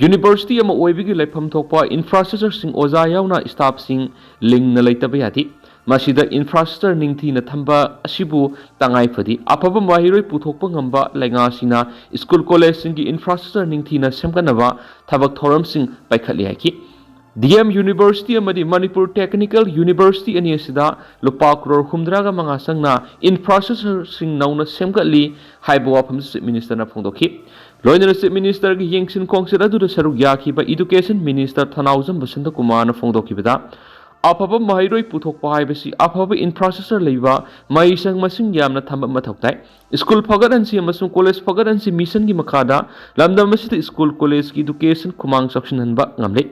University ꯑꯃ ꯑꯣꯏꯕꯒꯤ ꯂꯩꯐꯝ ꯊꯣꯛꯄ infrastructure ꯁꯤꯡ, ꯑꯣꯖꯥ ꯌꯥꯎꯅ staff ꯁꯤꯡ ꯂꯤꯡꯅ ꯂꯩꯇꯕ ꯌꯥꯗꯦ꯫ ꯃꯁꯤꯗ infrastructure ꯅꯤꯡꯊꯤꯅ ꯊꯝꯕ ꯑꯁꯤꯕꯨ ꯇꯉꯥꯏ ꯐꯗꯦ꯫ ꯑꯐꯕ ꯃꯍꯩꯔꯣꯏ ꯄꯨꯊꯣꯛꯄ ꯉꯝꯕ ꯂꯩꯉꯥꯛꯁꯤꯡꯅ school college ꯁꯤꯡꯒꯤ infrastructure ꯅꯤꯡꯊꯤꯅ ꯁꯦꯝꯒꯠꯅꯕ ꯊꯕꯛ ꯊꯧꯔꯝꯁꯤꯡ ꯄꯥꯏꯈꯠꯂꯤ ꯍꯥꯏꯈꯤ꯫ D M University ꯑꯃꯗꯤ ꯃꯅꯤꯄꯨꯔ Technical University ꯑꯅꯤ ꯑꯁꯤꯗ ꯂꯨꯄꯥ ꯀ꯭ꯔꯣꯔ ꯍꯨꯝꯗ꯭ꯔꯥꯒ ꯃꯉꯥ ꯆꯪꯅ infrastructure ꯁꯤꯡ ꯅꯧꯅ ꯁꯦꯝꯒꯠꯂꯤ ꯍꯥꯏꯕ ꯋꯥꯐꯝꯁꯨ Chief Minister ꯅ ꯐꯣꯡꯗꯣꯛꯈꯤ꯫ ꯂꯣꯏꯅꯅ Chief Minister ꯒꯤ ꯌꯦꯡꯁꯤꯟ ꯈꯣꯡꯆꯠ ꯑꯗꯨꯗ ꯁꯔꯨꯛ ꯌꯥꯈꯤꯕ Education Minister ꯊꯅꯥꯎꯖꯝ ꯕꯁꯟꯇ ꯀꯨꯃꯥꯔꯅ ꯐꯣꯡꯗꯣꯛꯈꯤꯕꯗ, ꯑꯐꯕ ꯃꯍꯩꯔꯣꯏ ꯄꯨꯊꯣꯛꯄ ꯍꯥꯏꯕꯁꯤ ꯑꯐꯕ infrastructure ꯂꯩꯕ ꯃꯍꯩꯁꯪ ꯃꯁꯤꯡ ꯌꯥꯝꯅ ꯊꯝꯕ ꯃꯊꯧ ꯇꯥꯏ꯫ School ꯐꯒꯠꯍꯟꯁꯤ ꯑꯃꯁꯨꯡ college ꯐꯒꯠꯍꯟꯁꯤ mission ꯒꯤ ꯃꯈꯥꯗ ꯂꯝꯗꯝ ꯑꯁꯤꯗ school college ꯀꯤ education ꯈꯨꯃꯥꯡ ꯆꯥꯎꯁꯤꯟꯍꯟꯕ ꯉꯝꯂꯦ꯫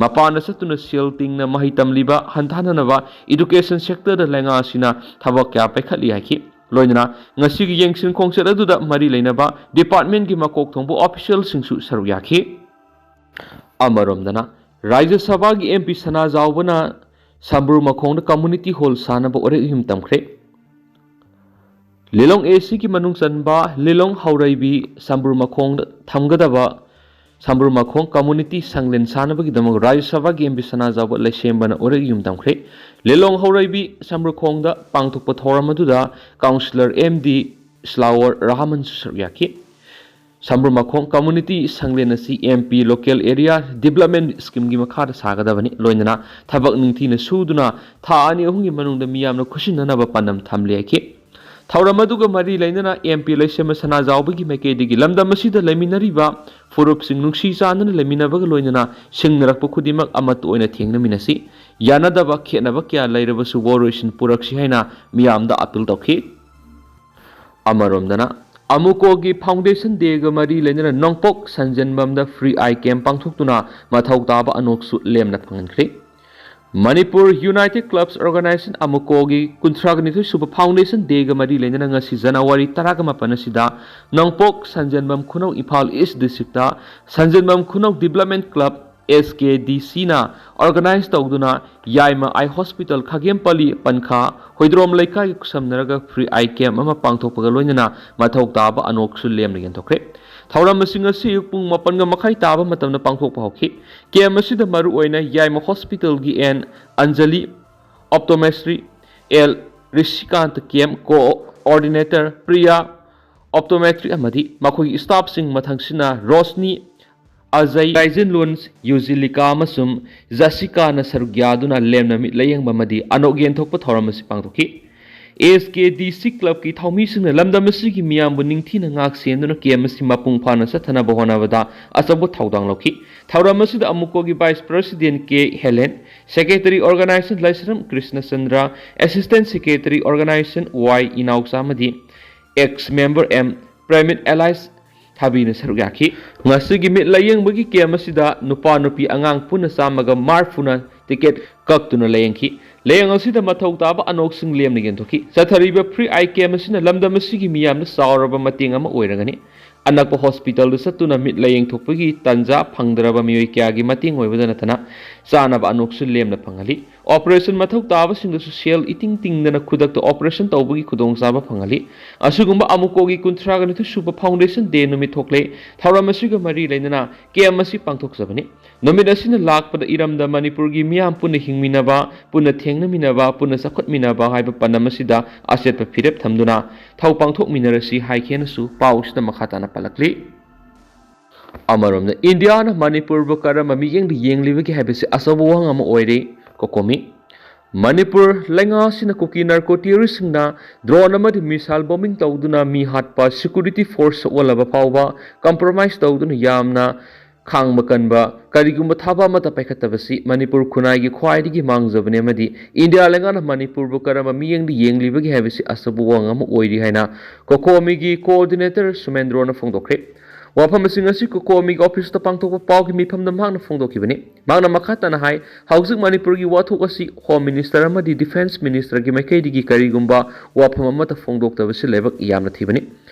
ꯃꯄꯥꯟꯗ ꯆꯠꯇꯨꯅ ꯁꯦꯜ ꯇꯤꯡꯅ ꯃꯍꯩ ꯇꯝꯂꯤꯕ ꯍꯟꯊꯍꯟꯅꯅꯕ education sector ꯗ ꯂꯩꯉꯥꯛ ꯑꯁꯤꯅ ꯊꯕꯛ ꯀꯌꯥ ꯄꯥꯏꯈꯠꯂꯤ ꯍꯥꯏꯈꯤ꯫ ꯂꯣꯏꯅꯅ ꯉꯁꯤꯒꯤ ꯌꯦꯡꯁꯤꯟ ꯈꯣꯡꯆꯠ ꯑꯗꯨꯗ ꯃꯔꯤ ꯂꯩꯅꯕ department ꯀꯤ ꯃꯀꯣꯛ ꯊꯣꯡꯕ official ꯁꯤꯡꯁꯨ ꯁꯔꯨꯛ ꯌꯥꯈꯤ꯫ ꯑꯃꯔꯣꯝꯗꯅ, ꯔꯥꯖ꯭ꯌ ꯁꯚꯥꯒꯤ M P ꯁꯅꯥꯖꯥꯎꯕꯅ ꯁꯝꯕ꯭ꯔꯨ ꯃꯈꯣꯡꯗ community hall ꯁꯥꯅꯕ ꯋꯥꯔꯦꯞ ꯏꯍꯨꯝ ꯇꯝꯈ꯭ꯔꯦ꯫ ꯂꯤꯂꯣꯡ A C ꯒꯤ ꯃꯅꯨꯡ ꯆꯟꯕ ꯂꯤꯂꯣꯡ ꯍꯧꯔꯩꯕꯤ ꯁꯝꯕ꯭ꯔꯨ ꯃꯈꯣꯡꯗ ꯊꯝꯒꯗꯕ ꯁꯝꯕ꯭ꯔꯨ ꯃꯈꯣꯡ ꯀꯝꯃꯨꯅꯤꯇꯤ ꯁꯪꯂꯦꯟ ꯁꯥꯟꯅꯕꯒꯤꯗꯃꯛ ꯔꯥꯖ꯭ꯌ ꯁꯚꯥꯒꯤ ꯑꯦꯝ ꯄꯤ ꯁꯅꯥꯖꯥꯎꯕ ꯂꯩꯁꯦꯝꯕꯅ ꯎꯔꯦꯛ ꯌꯨꯝ ꯇꯝꯈ꯭ꯔꯦ꯫ ꯂꯤꯂꯣꯡ ꯍꯧꯔꯩꯕꯤ ꯁꯝꯕ꯭ꯔꯨꯈꯣꯡꯗ ꯄꯥꯡꯊꯣꯛꯄ ꯊꯧꯔꯝ ꯑꯗꯨꯗ ꯀꯥꯎꯟꯁꯤꯂꯔ ꯑꯦꯝ ꯗꯤ ꯁ꯭ꯂꯥꯋꯔ ꯔꯍꯃꯟꯁꯨ ꯁꯔꯨꯛ ꯌꯥꯈꯤ꯫ ꯁꯝꯕ꯭ꯔꯨ ꯃꯈꯣꯡ ꯀꯝꯃꯨꯅꯤꯇꯤ ꯁꯪꯂꯦꯟ ꯑꯁꯤ M P local area development ꯁ꯭ꯀꯤꯝꯒꯤ ꯃꯈꯥꯗ ꯁꯥꯒꯗꯕꯅꯤ꯫ ꯂꯣꯏꯅꯅ ꯊꯕꯛ ꯅꯤꯡꯊꯤꯅ ꯁꯨꯗꯨꯅ ꯊꯥ ꯑꯅꯤ ꯑꯍꯨꯝꯒꯤ ꯃꯅꯨꯡꯗ ꯃꯤꯌꯥꯝꯅ ꯈꯨꯠꯁꯤꯟꯅꯅꯕ ꯄꯥꯟꯗꯝ ꯊꯝꯂꯤ ꯍꯥꯏꯈꯤ꯫ ꯊꯧꯔꯝ ꯑꯗꯨꯒ ꯃꯔꯤ ꯂꯩꯅꯅ ꯑꯦꯝ ꯄꯤ ꯂꯩꯁꯦꯝꯕ ꯁꯅꯥꯖꯥꯎꯕꯒꯤ ꯃꯥꯏꯀꯩꯗꯒꯤ ꯂꯝꯗꯝ ꯑꯁꯤꯗ ꯂꯩꯃꯤꯟꯅꯔꯤꯕ ꯐꯨꯔꯨꯞꯁꯤꯡ ꯅꯨꯡꯁꯤ ꯆꯥꯟꯅꯅ ꯂꯩꯃꯤꯟꯅꯕꯒ ꯂꯣꯏꯅꯅ ꯁꯤꯡꯅꯔꯛꯄ ꯈꯨꯗꯤꯡꯃꯛ ꯑꯃꯠꯇ ꯑꯣꯏꯅ ꯊꯦꯡꯅꯃꯤꯟꯅꯁꯤ꯫ ꯌꯥꯅꯗꯕ ꯈꯦꯠꯅꯕ ꯀꯌꯥ ꯂꯩꯔꯕꯁꯨ ꯋꯥꯔꯣꯏꯁꯤꯟ ꯄꯨꯔꯛꯁꯤ ꯍꯥꯏꯅ ꯃꯤꯌꯥꯝꯗ ꯑꯥꯄꯤꯜ ꯇꯧꯈꯤ꯫ ꯑꯃꯔꯣꯝꯗꯅ ꯑꯃꯨꯀꯣꯒꯤ ꯐꯥꯎꯟꯗꯦꯁꯟ ꯗꯦꯒ ꯃꯔꯤ ꯂꯩꯅꯅ ꯅꯣꯡꯄꯣꯛ ꯁꯟꯖꯦꯟꯕꯝꯗ ꯐ꯭ꯔꯤ ꯑꯥꯏ ꯀꯦꯝ ꯄꯥꯡꯊꯣꯛꯇꯨꯅ ꯃꯊꯧ ꯇꯥꯕ ꯑꯅꯣꯛꯁꯨ ꯂꯦꯝꯅ ꯐꯪꯍꯟꯈ꯭ꯔꯤ꯫ ꯃꯅꯤꯄꯨꯔ ꯌꯨꯅꯥꯏꯇꯦꯗ ꯀ꯭ꯂꯕꯁ ꯑꯣꯔꯒꯅꯥꯏꯖꯦꯁꯟ ꯑꯃꯨꯀꯣꯒꯤ ꯀꯨꯟꯊ꯭ꯔꯥꯒ ꯅꯤꯊꯣꯏ ꯁꯨꯕ ꯐꯥꯎꯟꯗꯦꯁꯟ ꯗꯦꯒ ꯃꯔꯤ ꯂꯩꯅꯅ ꯉꯁꯤ ꯖꯅꯋꯥꯔꯤ ꯇꯔꯥꯒ ꯃꯥꯄꯟ ꯑꯁꯤꯗ ꯅꯣꯡꯄꯣꯛ ꯁꯟꯖꯦꯟꯕꯝ ꯈꯨꯅꯧ ꯏꯝꯐꯥꯜ ꯏꯁ ꯗꯤꯁꯇ꯭ꯔꯤꯛꯇ ꯁꯟꯖꯦꯟꯕꯝ ꯈꯨꯅꯧ ꯗꯤꯕꯂꯞꯃꯦꯟ ꯀ꯭ꯂꯕ, ꯑꯦꯁ ꯀꯦ ꯗꯤ ꯁꯤꯅ ꯑꯣꯔꯒꯅꯥꯏꯖ ꯇꯧꯗꯨꯅ ꯌꯥꯏꯃ ꯑꯥꯏ ꯍꯣꯁꯄꯤꯇꯥꯜ, ꯈꯥꯒꯦꯝꯄꯜꯂꯤ ꯄꯟꯈꯥ, ꯍꯣꯏꯗ꯭ꯔꯣꯝ ꯂꯩꯀꯥꯏꯒ ꯈꯨꯠꯁꯝꯅꯔꯒ ꯐ꯭ꯔꯤ ꯑꯥꯏ ꯀꯦꯝ ꯑꯃ ꯄꯥꯡꯊꯣꯛꯄꯒ ꯂꯣꯏꯅꯅ ꯃꯊꯧ ꯇꯥꯕ ꯑꯅꯣꯛꯁꯨ ꯂꯦꯝꯅ ꯌꯦꯟꯊꯣꯛꯈ꯭ꯔꯦ꯫ ꯊꯧꯔꯝ ꯑꯁꯤꯡ ꯑꯁꯤ ꯑꯌꯨꯛ ꯄꯨꯡ ꯃꯥꯄꯟꯒ ꯃꯈꯥꯏ ꯇꯥꯕ ꯃꯇꯝꯗ ꯄꯥꯡꯊꯣꯛꯄ ꯍꯧꯈꯤ꯫ ꯀꯦꯝ ꯑꯁꯤꯗ ꯃꯔꯨꯑꯣꯏꯅ ꯌꯥꯏꯃ ꯍꯣꯁꯄꯤꯇꯥꯜꯒꯤ N Anjali, optometry L Rishikanta, camp coordinator Priya, optometry ꯑꯃꯗꯤ ꯃꯈꯣꯏꯒꯤ ꯁ꯭ꯇꯥꯐꯁꯤꯡ ꯃꯊꯪꯁꯤꯅ ꯔꯣꯁꯅꯤ, ꯑꯖꯩ, ꯔꯥꯏꯖꯤꯟꯂꯣꯟ ꯌꯨꯖꯤꯂꯤꯀꯥ ꯑꯃꯁꯨꯡ ꯖꯁꯤꯀꯥꯅ ꯁꯔꯨꯛ ꯌꯥꯗꯨꯅ ꯂꯦꯝꯅ ꯃꯤꯠ ꯂꯥꯌꯦꯡꯕ ꯑꯃꯗꯤ ꯑꯅꯣꯛ ꯌꯦꯟꯊꯣꯛꯄ ꯊꯧꯔꯝ ꯑꯁꯤ ꯄꯥꯡꯊꯣꯛꯈꯤ꯫ ꯑꯦꯁ ꯀꯦ ꯗꯤ ꯁꯤ ꯀ꯭ꯂꯕꯀꯤ ꯊꯧꯃꯤꯁꯤꯡꯅ ꯂꯝꯗꯝ ꯑꯁꯤꯒꯤ ꯃꯤꯌꯥꯝꯕꯨ ꯅꯤꯡꯊꯤꯅ ꯉꯥꯛ ꯁꯦꯟꯗꯨꯅ ꯀꯦꯝ ꯑꯁꯤ ꯃꯄꯨꯡ ꯐꯥꯅ ꯆꯠꯊꯅꯕ ꯍꯣꯠꯅꯕꯗ ꯑꯆꯧꯕ ꯊꯧꯗꯥꯡ ꯂꯧꯈꯤ꯫ ꯊꯧꯔꯝ ꯑꯁꯤꯗ ꯑꯃꯨꯀꯣꯒꯤ ꯚꯥꯏꯁ ꯄ꯭ꯔꯁꯤꯗꯦꯟ ꯀꯦ ꯍꯦꯂꯦꯟ, ꯁꯦꯀ꯭ꯔꯦꯇꯔꯤ ꯑꯣꯔꯒꯅꯥꯏꯖꯦꯁꯟ ꯂꯥꯏꯁ꯭ꯔꯝ ꯀ꯭ꯔꯤꯁꯅꯆꯟꯗ꯭ꯔ, ꯑꯦꯁꯤꯁꯇꯦꯟ ꯁꯦꯀ꯭ꯔꯦꯇꯔꯤ ꯑꯣꯔꯒꯅꯥꯏꯖꯦꯁꯟ ꯋꯥꯏ ꯏꯅꯥꯎꯆꯥ ꯑꯃꯗꯤ ꯑꯦꯛꯁ ꯃꯦꯝꯕꯔ ꯑꯦꯝ ꯄ꯭ꯔꯦꯃꯤꯠ ꯑꯦꯂꯥꯏꯁ ꯊꯥꯕꯤꯅ ꯁꯔꯨꯛ ꯌꯥꯈꯤ꯫ ꯉꯁꯤꯒꯤ ꯃꯤꯠ ꯂꯥꯌꯦꯡꯕꯒꯤ ꯀꯦꯝ ꯑꯁꯤꯗ ꯅꯨꯄꯥ ꯅꯨꯄꯤ ꯑꯉꯥꯡ ꯄꯨꯟꯅ ꯆꯥꯝꯃꯒ ꯃꯔꯤꯐꯨꯅ ꯇꯤꯀꯦꯠ ꯀꯛꯇꯨꯅ ꯂꯥꯌꯦꯡꯈꯤ꯫ ꯂꯥꯌꯦꯡ ꯑꯁꯤꯗ ꯃꯊꯧ ꯇꯥꯕ ꯑꯅꯣꯛꯁꯤꯡ ꯂꯦꯝꯅ ꯌꯦꯟꯊꯣꯛꯈꯤ꯫ ꯆꯠꯊꯔꯤꯕ ꯐ꯭ꯔꯤ ꯑꯥꯏ ꯀꯦꯝ ꯑꯁꯤꯅ ꯂꯝꯗꯝ ꯑꯁꯤꯒꯤ ꯃꯤꯌꯥꯝꯗ ꯆꯥꯎꯔꯕ ꯃꯇꯦꯡ ꯑꯃ ꯑꯣꯏꯔꯒꯅꯤ꯫ ꯑꯅꯛꯄ ꯍꯣꯁꯄꯤꯇꯥꯜꯗ ꯆꯠꯇꯨꯅ ꯃꯤꯠ ꯂꯥꯌꯦꯡꯊꯣꯛꯄꯒꯤ ꯇꯥꯟꯖꯥ ꯐꯪꯗ꯭ꯔꯕ ꯃꯤꯑꯣꯏ ꯀꯌꯥꯒꯤ ꯃꯇꯦꯡ ꯑꯣꯏꯕꯗ ꯅꯠꯇꯅ ꯆꯥꯅꯕ ꯑꯅꯣꯛꯁꯨ ꯂꯦꯝꯅ ꯐꯪꯍꯜꯂꯤ꯫ ꯑꯣꯄꯔꯦꯁꯟ ꯃꯊꯧ ꯇꯥꯕꯁꯤꯡꯗꯁꯨ ꯁꯦꯜ ꯏꯇꯤꯡ ꯇꯤꯡꯗꯅ ꯈꯨꯗꯛꯇ ꯑꯣꯄꯔꯦꯁꯟ ꯇꯧꯕꯒꯤ ꯈꯨꯗꯣꯡꯆꯥꯕ ꯐꯪꯍꯜꯂꯤ꯫ ꯑꯁꯤꯒꯨꯝꯕ ꯑꯃꯨꯛꯀꯣꯒꯤ ꯀꯨꯟꯊ꯭ꯔꯥꯒ ꯅꯤꯊꯣꯏ ꯁꯨꯕ ꯐꯥꯎꯟꯗꯦꯁꯟ ꯗꯦ ꯅꯨꯃꯤꯠ ꯊꯣꯛꯂꯦ꯫ ꯊꯧꯔꯝ ꯑꯁꯤꯒ ꯃꯔꯤ ꯂꯩꯅꯅ ꯀꯦꯝ ꯑꯁꯤ ꯄꯥꯡꯊꯣꯛꯆꯕꯅꯤ꯫ ꯅꯨꯃꯤꯠ ꯑꯁꯤꯅ ꯂꯥꯛꯄꯗ ꯏꯔꯝꯗꯝ ꯃꯅꯤꯄꯨꯔꯒꯤ ꯃꯤꯌꯥꯝ ꯄꯨꯟꯅ ꯍꯤꯡꯃꯤꯟꯅꯕ, ꯄꯨꯟꯅ ꯊꯦꯡꯅꯃꯤꯟꯅꯕ, ꯄꯨꯟꯅ ꯆꯥꯎꯈꯠꯃꯤꯟꯅꯕ ꯍꯥꯏꯕ ꯄꯥꯟꯗꯝ ꯑꯁꯤꯗ ꯑꯆꯦꯠꯄ ꯐꯤꯔꯦꯞ ꯊꯝꯗꯨꯅ ꯊꯧ ꯄꯥꯡꯊꯣꯛꯃꯤꯟꯅꯔꯁꯤ ꯍꯥꯏꯈꯤ ꯍꯥꯏꯅꯁꯨ ꯄꯥꯎ ꯑꯁꯤꯗ ꯃꯈꯥ ꯇꯥꯅ ꯄꯜꯂꯛꯂꯤ꯫ ꯑꯃꯔꯣꯝꯗ ꯏꯟꯗꯤꯌꯥꯅ ꯃꯅꯤꯄꯨꯔꯕꯨ ꯀꯔꯝꯕ ꯃꯤꯠꯌꯦꯡꯗ ꯌꯦꯡꯂꯤꯕꯒꯦ ꯍꯥꯏꯕꯁꯤ ꯑꯆꯧꯕ ꯋꯥꯍꯪ ꯑꯃ ꯑꯣꯏꯔꯤ꯫ ꯀꯣꯀꯣꯃꯤ꯫ ꯃꯅꯤꯄꯨꯔ ꯂꯩꯉꯥꯛ ꯑꯁꯤꯅ ꯀꯨꯀꯤ ꯅꯥꯔꯀꯣ ꯇꯦꯔꯣꯔꯤꯁꯁꯤꯡꯅ ꯗ꯭ꯔꯣꯟ ꯑꯃꯗꯤ ꯃꯤꯁꯥꯏꯜ ꯕꯣꯝꯕꯤꯡ ꯇꯧꯗꯨꯅ ꯃꯤ ꯍꯥꯠꯄ, ꯁꯦꯀ꯭ꯌꯨꯔꯤꯇꯤ ꯐꯣꯔꯁ ꯁꯣꯛꯍꯜꯂꯕ ꯐꯥꯎꯕ ꯀꯝꯄ꯭ꯔꯣꯃꯥꯏꯁ ꯇꯧꯗꯨꯅ ꯌꯥꯝꯅ ꯈꯥꯡꯕ ꯀꯟꯕ, ꯀꯔꯤꯒꯨꯝꯕ ꯊꯥꯕ ꯑꯃꯠꯇ ꯄꯥꯏꯈꯠꯇꯕꯁꯤ ꯃꯅꯤꯄꯨꯔ ꯈꯨꯟꯅꯥꯏꯒꯤ ꯈ꯭ꯋꯥꯏꯗꯒꯤ ꯃꯥꯡꯖꯕꯅꯤ ꯑꯃꯗꯤ ꯏꯟꯗꯤꯌꯥ ꯂꯩꯉꯥꯛꯅ ꯃꯅꯤꯄꯨꯔꯕꯨ ꯀꯔꯝꯕ ꯃꯤꯠꯌꯦꯡꯗ ꯌꯦꯡꯂꯤꯕꯒꯦ ꯍꯥꯏꯕꯁꯤ ꯑꯆꯧꯕ ꯋꯥꯍꯪ ꯑꯃ ꯑꯣꯏꯔꯤ ꯍꯥꯏꯅ ꯀꯣꯀꯣꯃꯤꯒꯤ ꯀꯣꯑꯣꯔꯗꯤꯅꯦꯇꯔ ꯁꯨꯃꯦꯟꯗ꯭ꯔꯣꯅ ꯐꯣꯡꯗꯣꯛꯈ꯭ꯔꯦ꯫ ꯋꯥꯐꯝꯁꯤꯡ ꯑꯁꯤ ꯀꯣꯀꯣꯃꯤꯒꯤ ꯑꯣꯐꯤꯁꯇ ꯄꯥꯡꯊꯣꯛꯄ ꯄꯥꯎꯒꯤ ꯃꯤꯐꯝꯗ ꯃꯍꯥꯛꯅ ꯐꯣꯡꯗꯣꯛꯈꯤꯕꯅꯤ꯫ ꯃꯍꯥꯛꯅ ꯃꯈꯥ ꯇꯥꯅ ꯍꯥꯏ, ꯍꯧꯖꯤꯛ ꯃꯅꯤꯄꯨꯔꯒꯤ ꯋꯥꯊꯣꯛ ꯑꯁꯤ ꯍꯣꯝ ꯃꯤꯅꯤꯁꯇꯔ ꯑꯃꯗꯤ ꯗꯤꯐꯦꯟꯁ ꯃꯤꯅꯤꯁꯇꯔꯒꯤ ꯃꯥꯏꯀꯩꯗꯒꯤ ꯀꯔꯤꯒꯨꯝꯕ ꯋꯥꯐꯝ ꯑꯃꯠꯇ ꯐꯣꯡꯗꯣꯛꯇꯕꯁꯤ ꯂꯥꯏꯕꯛ ꯌꯥꯝꯅ ꯊꯤꯕꯅꯤ꯫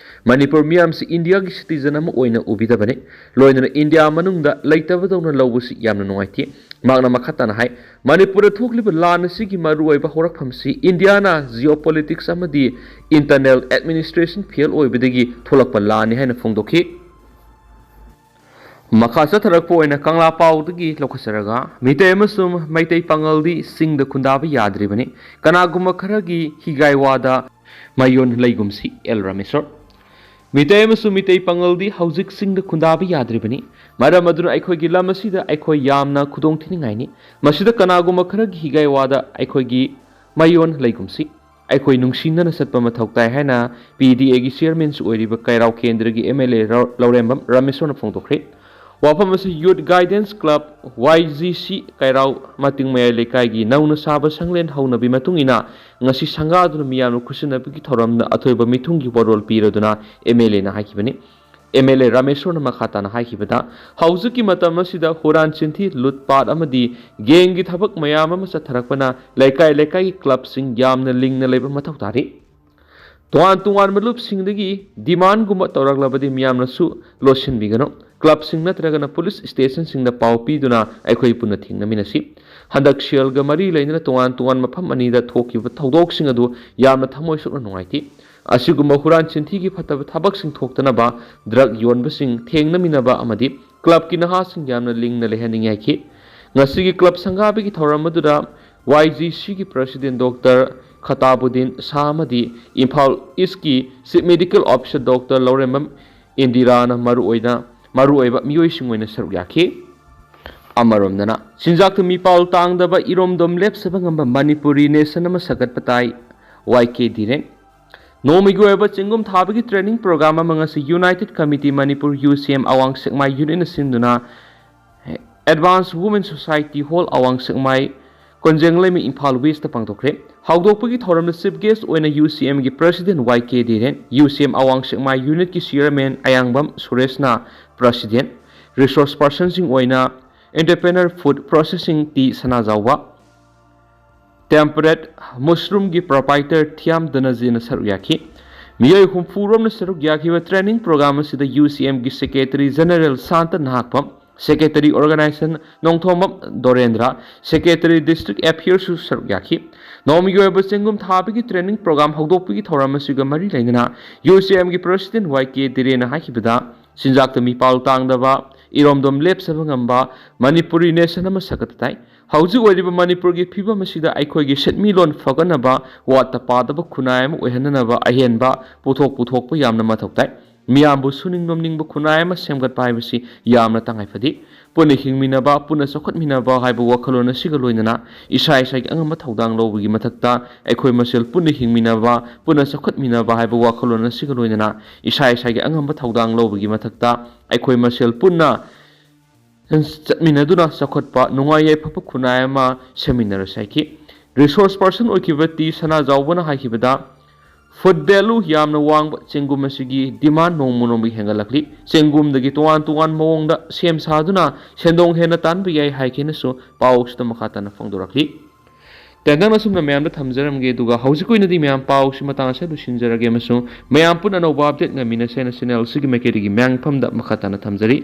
ꯃꯅꯤꯄꯨꯔ ꯃꯤꯌꯥꯝꯁꯤ ꯏꯟꯗꯤꯌꯥꯒꯤ ꯁꯤꯇꯤꯖꯟ ꯑꯃ ꯑꯣꯏꯅ ꯎꯕꯤꯗꯕꯅꯤ꯫ ꯂꯣꯏꯅꯅ ꯏꯟꯗꯤꯌꯥ ꯃꯅꯨꯡꯗ ꯂꯩꯇꯕꯗꯧꯅ ꯂꯧꯕꯁꯤ ꯌꯥꯝꯅ ꯅꯨꯡꯉꯥꯏꯇꯦ꯫ ꯃꯍꯥꯛꯅ ꯃꯈꯥ ꯇꯥꯅ ꯍꯥꯏ, ꯃꯅꯤꯄꯨꯔꯗ ꯊꯣꯛꯂꯤꯕ ꯂꯥꯟ ꯑꯁꯤꯒꯤ ꯃꯔꯨꯑꯣꯏꯕ ꯍꯧꯔꯛꯐꯝꯁꯤ ꯏꯟꯗꯤꯌꯥꯅ ꯖꯤꯑꯣꯄꯣꯂꯤꯇꯤꯛꯁ ꯑꯃꯗꯤ ꯏꯟꯇꯔꯅꯦꯜ ꯑꯦꯗꯃꯤꯅꯤꯁꯇ꯭ꯔꯦꯁꯟ ꯐꯦꯜ ꯑꯣꯏꯕꯗꯒꯤ ꯊꯣꯛꯂꯛꯄ ꯂꯥꯟꯅꯤ ꯍꯥꯏꯅ ꯐꯣꯡꯗꯣꯛꯈꯤ꯫ ꯃꯈꯥ ꯆꯠꯊꯔꯛꯄ ꯑꯣꯏꯅ ꯀꯪꯂꯥ ꯄꯥꯎꯗꯒꯤ ꯂꯧꯈꯠꯆꯔꯒ, ꯃꯤꯇꯩ ꯑꯃꯁꯨꯡ ꯃꯩꯇꯩ ꯄꯥꯉꯜꯗꯤ ꯆꯤꯡꯗ ꯈꯨꯟꯗꯥꯕ ꯌꯥꯗ꯭ꯔꯤꯕꯅꯤ꯫ ꯀꯅꯥꯒꯨꯝꯕ ꯈꯔꯒꯤ ꯍꯤꯒꯥꯏ ꯋꯥꯗ ꯃꯌꯣꯟ ꯂꯩꯒꯨꯝꯁꯤ, ꯑꯦꯜ ꯔꯥꯃꯦꯁꯣꯔ꯫ ꯃꯤꯇꯩ ꯑꯃꯁꯨꯡ ꯃꯤꯇꯩ ꯄꯥꯉꯜꯗꯤ ꯍꯧꯖꯤꯛ ꯆꯤꯡꯗ ꯈꯨꯟꯗꯥꯕ ꯌꯥꯗ꯭ꯔꯤꯕꯅꯤ꯫ ꯃꯔꯝ ꯑꯗꯨꯅ ꯑꯩꯈꯣꯏꯒꯤ ꯂꯝ ꯑꯁꯤꯗ ꯑꯩꯈꯣꯏ ꯌꯥꯝꯅ ꯈꯨꯗꯣꯡ ꯊꯤꯅꯤꯡꯉꯥꯏꯅꯤ꯫ ꯃꯁꯤꯗ ꯀꯅꯥꯒꯨꯝꯕ ꯈꯔꯒꯤ ꯍꯤꯒꯥꯏ ꯋꯥꯗ ꯑꯩꯈꯣꯏꯒꯤ ꯃꯌꯣꯟ ꯂꯩꯒꯨꯝꯁꯤ꯫ ꯑꯩꯈꯣꯏ ꯅꯨꯡꯁꯤꯅꯅ ꯆꯠꯄ ꯃꯊꯧ ꯇꯥꯏ ꯍꯥꯏꯅ ꯄꯤ ꯗꯤ ꯑꯦꯒꯤ ꯆꯤꯌꯔꯃꯦꯟꯁꯨ ꯑꯣꯏꯔꯤꯕ ꯀꯩꯔꯥꯎ ꯀꯦꯟꯗ꯭ꯔꯒꯤ ꯑꯦꯝ ꯑꯦꯜ ꯑꯦ ꯂꯧꯔꯦꯝꯕꯝ ꯔꯥꯃꯦꯁꯣꯔꯅ ꯐꯣꯡꯗꯣꯛꯈ꯭ꯔꯦ꯫ ꯋꯥꯐꯝ ꯑꯁꯤ ꯌꯨꯠ ꯒꯥꯏꯗꯦꯟꯁ ꯀ꯭ꯂꯕ, ꯋꯥꯏ ꯖꯤ ꯁꯤ, ꯀꯩꯔꯥꯎ ꯃꯇꯤꯡ ꯃꯌꯥꯏ ꯂꯩꯀꯥꯏꯒꯤ ꯅꯧꯅ ꯁꯥꯕ ꯁꯪꯂꯦꯟ ꯍꯧꯅꯕꯤ ꯃꯇꯨꯡ ꯏꯟꯅ ꯉꯁꯤ ꯁꯪꯒꯥꯗꯨꯅ ꯃꯤꯌꯥꯝꯅ ꯈꯨꯠꯁꯤꯟꯅꯕꯒꯤ ꯊꯧꯔꯝꯗ ꯑꯊꯣꯏꯕ ꯃꯤꯊꯨꯡꯒꯤ ꯋꯥꯔꯣꯜ ꯄꯤꯔꯗꯨꯅ ꯑꯦꯝ ꯑꯦꯜ ꯑꯦꯅ ꯍꯥꯏꯈꯤꯕꯅꯤ꯫ ꯑꯦꯝ ꯑꯦꯜ ꯑꯦ ꯔꯥꯃꯦꯁꯣꯔꯅ ꯃꯈꯥ ꯇꯥꯅ ꯍꯥꯏꯈꯤꯕꯗ, ꯍꯧꯖꯤꯛꯀꯤ ꯃꯇꯝ ꯑꯁꯤꯗ ꯍꯨꯔꯥꯟ ꯆꯤꯟꯊꯤ, ꯂꯨꯠꯄꯥꯠ ꯑꯃꯗꯤ ꯒꯦꯡꯒꯤ ꯊꯕꯛ ꯃꯌꯥꯝ ꯑꯃ ꯆꯠꯊꯔꯛꯄꯅ ꯂꯩꯀꯥꯏ ꯂꯩꯀꯥꯏꯒꯤ ꯀ꯭ꯂꯕꯁꯤꯡ ꯌꯥꯝꯅ ꯂꯤꯡꯅ ꯂꯩꯕ ꯃꯊꯧ ꯇꯥꯔꯤ꯫ ꯇꯣꯉꯥꯟ ꯇꯣꯉꯥꯟꯕ ꯂꯨꯞꯁꯤꯡꯗꯒꯤ ꯗꯤꯃꯥꯟꯒꯨꯝꯕ ꯇꯧꯔꯛꯂꯕꯗꯤ ꯃꯤꯌꯥꯝꯅꯁꯨ ꯂꯣꯠꯁꯤꯟꯕꯤꯒꯅꯨ꯫ ꯀ꯭ꯂꯕꯁꯤꯡ ꯅꯠꯇ꯭ꯔꯒꯅ ꯄꯨꯂꯤꯁ ꯁ꯭ꯇꯦꯁꯟꯁꯤꯡꯗ ꯄꯥꯎ ꯄꯤꯗꯨꯅ ꯑꯩꯈꯣꯏ ꯄꯨꯟꯅ ꯊꯦꯡꯅꯃꯤꯟꯅꯁꯤ꯫ ꯍꯟꯗꯛ ꯁꯦꯜꯒ ꯃꯔꯤ ꯂꯩꯅꯅ ꯇꯣꯉꯥꯟ ꯇꯣꯉꯥꯟꯕ ꯃꯐꯝ ꯑꯅꯤꯗ ꯊꯣꯛꯈꯤꯕ ꯊꯧꯗꯣꯛꯁꯤꯡ ꯑꯗꯨ ꯌꯥꯝꯅ ꯊꯃꯣꯏ ꯁꯣꯛꯅ ꯅꯨꯡꯉꯥꯏꯇꯦ꯫ ꯑꯁꯤꯒꯨꯝꯕ ꯍꯨꯔꯥꯟ ꯆꯤꯟꯊꯤꯒꯤ ꯐꯠꯇꯕ ꯊꯕꯛꯁꯤꯡ ꯊꯣꯛꯇꯅꯕ ꯗ꯭ꯔꯒ ꯌꯣꯟꯕꯁꯤꯡ ꯊꯦꯡꯅꯃꯤꯟꯅꯕ ꯑꯃꯗꯤ ꯀ꯭ꯂꯕꯀꯤ ꯅꯍꯥꯁꯤꯡ ꯌꯥꯝꯅ ꯂꯤꯡꯅ ꯂꯩꯍꯟꯅꯤꯡꯉꯤ ꯍꯥꯏꯈꯤ꯫ ꯉꯁꯤꯒꯤ ꯀ꯭ꯂꯕ ꯁꯪꯒꯥꯕꯒꯤ ꯊꯧꯔꯝ ꯑꯗꯨꯗ ꯋꯥꯏ ꯖꯤ ꯁꯤꯒꯤ ꯄ꯭ꯔꯁꯤꯗꯦꯟ ꯗꯣꯛꯇꯔ ꯈꯇꯥꯕꯨꯗꯤꯟ ꯁꯥꯍ ꯑꯃꯗꯤ ꯏꯝꯐꯥꯜ ꯏꯁꯀꯤ ꯆꯤꯐ ꯃꯦꯗꯤꯀꯦꯜ ꯑꯣꯐꯤꯁꯔ ꯗꯣꯛꯇꯔ ꯂꯧꯔꯦꯝꯕꯝ ꯏꯟꯗꯤꯔꯥꯅ ꯃꯔꯨꯑꯣꯏꯅ ꯃꯔꯨꯑꯣꯏꯕ ꯃꯤꯑꯣꯏꯁꯤꯡ ꯑꯣꯏꯅ ꯁꯔꯨꯛ ꯌꯥꯈꯤ꯫ ꯑꯃꯔꯣꯝꯗꯅ ꯆꯤꯟꯖꯥꯛꯇ ꯃꯤꯄꯥꯜ ꯇꯥꯡꯗꯕ ꯏꯔꯣꯝꯗꯣꯝ ꯂꯦꯞꯆꯕ ꯉꯝꯕ ꯃꯅꯤꯄꯨꯔꯤ ꯅꯦꯁꯟ ꯑꯃ ꯁꯥꯒꯠꯄ ꯇꯥꯏ꯫ ꯋꯥꯏ ꯀꯦ ꯙꯤꯔꯦꯟ꯫ ꯅꯣꯡꯃꯒꯤ ꯑꯣꯏꯕ ꯆꯤꯡꯒꯨꯝ ꯊꯥꯕꯒꯤ ꯇ꯭ꯔꯦꯅꯤꯡ ꯄ꯭ꯔꯣꯒ꯭ꯔꯥꯝ ꯑꯃ ꯉꯁꯤ United committee Manipur, U C M, Awang ꯁꯦꯛꯃꯥꯏ ꯌꯨꯅꯤꯠꯅ ꯁꯤꯟꯗꯨꯅ ꯑꯦꯗꯚꯥꯟꯁ ꯋꯨꯃꯦꯟ ꯁꯣꯁꯥꯏꯇꯤ ꯍꯣꯜ, ꯑꯋꯥꯡ ꯁꯦꯛꯃꯥꯏ, ꯀꯣꯟꯖꯦꯡꯂꯩꯃ, ꯏꯝꯐꯥꯜ ꯋꯦꯁꯇ ꯄꯥꯡꯊꯣꯛꯈ꯭ꯔꯦ꯫ ꯍꯧꯗꯣꯛꯄꯒꯤ ꯊꯧꯔꯝꯗ ꯆꯤꯐ ꯒꯦꯁ ꯑꯣꯏꯅ ꯌꯨ ꯁꯤ ꯑꯦꯝꯒꯤ president Y K Dhiren, U C M Awang Sekmai ꯌꯨꯅꯤꯠꯀꯤ ꯆꯤꯌꯔꯃꯦꯟ ꯑꯌꯥꯡꯕꯝ ꯁꯨꯔꯦꯁꯅ ꯄ꯭ꯔꯁꯤꯗꯦꯟ, ꯔꯤꯁꯣꯔꯁ ꯄꯔꯁꯟꯁꯤꯡ ꯑꯣꯏꯅ ꯑꯦꯟꯇꯔꯄ꯭ꯔꯦꯅꯔ ꯐꯨꯗ ꯄ꯭ꯔꯣꯁꯦꯁꯤꯡ ꯇꯤ ꯁꯅꯥꯖꯥꯎꯕ, ꯇꯦꯝꯄꯔꯦꯠ ꯃꯨꯁꯔꯨꯝꯒꯤ ꯄ꯭ꯔꯣꯄꯥꯏꯇꯔ ꯊꯤꯌꯥꯝ ꯗꯅꯖꯤꯅ ꯁꯔꯨꯛ ꯌꯥꯈꯤ꯫ ꯃꯤꯑꯣꯏ ꯍꯨꯝꯐꯨ ꯔꯣꯝꯅ ꯁꯔꯨꯛ ꯌꯥꯈꯤꯕ ꯇ꯭ꯔꯦꯅꯤꯡ ꯄ꯭ꯔꯣꯒ꯭ꯔꯥꯝ ꯑꯁꯤꯗ ꯌꯨ ꯁꯤ ꯑꯦꯝꯒꯤ secretary general Santa Nahakpam, secretary organisation Nongthombam Dorendra, secretary district ꯑꯦꯐꯤꯌꯔꯁꯁꯨ ꯁꯔꯨꯛ ꯌꯥꯈꯤ꯫ ꯅꯣꯡꯃꯒꯤ ꯑꯣꯏꯕ ꯆꯦꯡꯒꯨꯝ ꯊꯥꯕꯒꯤ ꯇ꯭ꯔꯦꯅꯤꯡ ꯄ꯭ꯔꯣꯒ꯭ꯔꯥꯝ ꯍꯧꯗꯣꯛꯄꯒꯤ ꯊꯧꯔꯝ ꯑꯁꯤꯒ ꯃꯔꯤ ꯂꯩꯅꯅ ꯌꯨ ꯁꯤ ꯑꯦꯝꯒꯤ ꯄ꯭ꯔꯁꯤꯗꯦꯟ ꯋꯥꯏ ꯀꯦ ꯙꯤꯔꯦꯟꯅ ꯍꯥꯏꯈꯤꯕꯗ, ꯆꯤꯟꯖꯥꯛꯇ ꯃꯤꯄꯥꯜ ꯇꯥꯡꯗꯕ, ꯏꯔꯣꯝꯗꯣꯝ ꯂꯦꯞꯆꯕ ꯉꯝꯕ ꯃꯅꯤꯄꯨꯔꯤ ꯅꯦꯁꯟ ꯑꯃ ꯁꯥꯒꯠꯄ ꯇꯥꯏ꯫ ꯍꯧꯖꯤꯛ ꯑꯣꯏꯔꯤꯕ ꯃꯅꯤꯄꯨꯔꯒꯤ ꯐꯤꯕꯝ ꯑꯁꯤꯗ ꯑꯩꯈꯣꯏꯒꯤ ꯁꯦꯟꯃꯤꯠꯂꯣꯟ ꯐꯒꯠꯅꯕ, ꯋꯥꯠꯇ ꯄꯥꯗꯕ ꯈꯨꯟꯅꯥꯏ ꯑꯃ ꯑꯣꯏꯍꯟꯅꯅꯕ ꯑꯍꯦꯟꯕ ꯄꯣꯠꯊꯣꯛ ꯄꯨꯊꯣꯛꯄ ꯌꯥꯝꯅ ꯃꯊꯧ ꯇꯥꯏ꯫ ꯃꯤꯌꯥꯝꯕꯨ ꯁꯨꯅꯤꯡ ꯅꯣꯝꯅꯤꯡꯕ ꯈꯨꯟꯅꯥꯏ ꯑꯃ ꯁꯦꯝꯒꯠꯄ ꯍꯥꯏꯕꯁꯤ ꯌꯥꯝꯅ ꯇꯉꯥꯏ ꯐꯗꯦ꯫ ꯄꯨꯟꯅ ꯍꯤꯡꯃꯤꯟꯅꯕ, ꯄꯨꯟꯅ ꯆꯥꯎꯈꯠꯃꯤꯟꯅꯕ ꯍꯥꯏꯕ ꯋꯥꯈꯜꯂꯣꯟ ꯑꯁꯤꯒ ꯂꯣꯏꯅꯅ ꯏꯁꯥ ꯏꯁꯥꯒꯤ ꯑꯉꯝꯕ ꯊꯧꯗꯥꯡ ꯂꯧꯕꯒꯤ ꯃꯊꯛꯇ ꯑꯩꯈꯣꯏ ꯃꯁꯦꯜ ꯄꯨꯟꯅ ꯍꯤꯡꯃꯤꯟꯅꯕ, ꯄꯨꯟꯅ ꯆꯥꯎꯈꯠꯃꯤꯟꯅꯕ ꯍꯥꯏꯕ ꯋꯥꯈꯜꯂꯣꯟ ꯑꯁꯤꯒ ꯂꯣꯏꯅꯅ ꯏꯁꯥ ꯏꯁꯥꯒꯤ ꯑꯉꯝꯕ ꯊꯧꯗꯥꯡ ꯂꯧꯕꯒꯤ ꯃꯊꯛꯇ ꯑꯩꯈꯣꯏ ꯃꯁꯦꯜ ꯄꯨꯟꯅ ꯆꯠꯃꯤꯟꯅꯗꯨꯅ ꯆꯥꯎꯈꯠꯄ, ꯅꯨꯡꯉꯥꯏ ꯌꯥꯏꯐꯕ ꯈꯨꯟꯅꯥꯏ ꯑꯃ ꯁꯦꯝꯃꯤꯟꯅꯔꯁꯤ ꯍꯥꯏꯈꯤ꯫ ꯔꯤꯁꯣꯔꯁ ꯄꯔꯁꯟ ꯑꯣꯏꯈꯤꯕ ꯇꯤ ꯁꯅꯥꯖꯥꯎꯕꯅ ꯍꯥꯏꯈꯤꯕꯗ, ꯐꯨꯗ ꯚꯦꯂꯨ ꯌꯥꯝꯅ ꯋꯥꯡꯕ ꯆꯦꯡꯒꯨꯝ ꯑꯁꯤꯒꯤ ꯗꯤꯃꯥꯟ ꯅꯣꯡꯃ ꯅꯣꯡꯃꯒꯤ ꯍꯦꯟꯒꯠꯂꯛꯂꯤ꯫ ꯆꯦꯡꯒꯨꯝꯗꯒꯤ ꯇꯣꯉꯥꯟ ꯇꯣꯉꯥꯟꯕ ꯃꯑꯣꯡꯗ ꯁꯦꯝ ꯁꯥꯗꯨꯅ ꯁꯦꯟꯗꯣꯡ ꯍꯦꯟꯅ ꯇꯥꯟꯕ ꯌꯥꯏ ꯍꯥꯏꯈꯤꯅꯁꯨ ꯄꯥꯎ ꯑꯁꯤꯗ ꯃꯈꯥ ꯇꯥꯅ ꯐꯣꯡꯗꯣꯔꯛꯂꯤ꯫ ꯇꯦꯟꯇꯪꯅ ꯑꯁꯨꯝꯅ ꯃꯌꯥꯝꯗ ꯊꯝꯖꯔꯝꯒꯦ, ꯑꯗꯨꯒ ꯍꯧꯖꯤꯛ ꯑꯣꯏꯅꯗꯤ ꯃꯌꯥꯝ ꯄꯥꯎꯁꯤ ꯃꯇꯥꯡ ꯑꯁꯤꯗ ꯂꯣꯏꯁꯤꯟꯖꯔꯒꯦ, ꯑꯃꯁꯨꯡ ꯃꯌꯥꯝ ꯄꯨꯟꯅ ꯑꯅꯧꯕ update ꯉꯥꯏꯃꯤꯟꯅꯁꯦꯅ channel ꯑꯁꯤꯒꯤ ꯃꯥꯏꯀꯩꯗꯒꯤ ꯃꯌꯥꯝꯒꯤ ꯃꯐꯝꯗ ꯃꯈꯥ ꯇꯥꯅ ꯊꯝꯖꯔꯤ꯫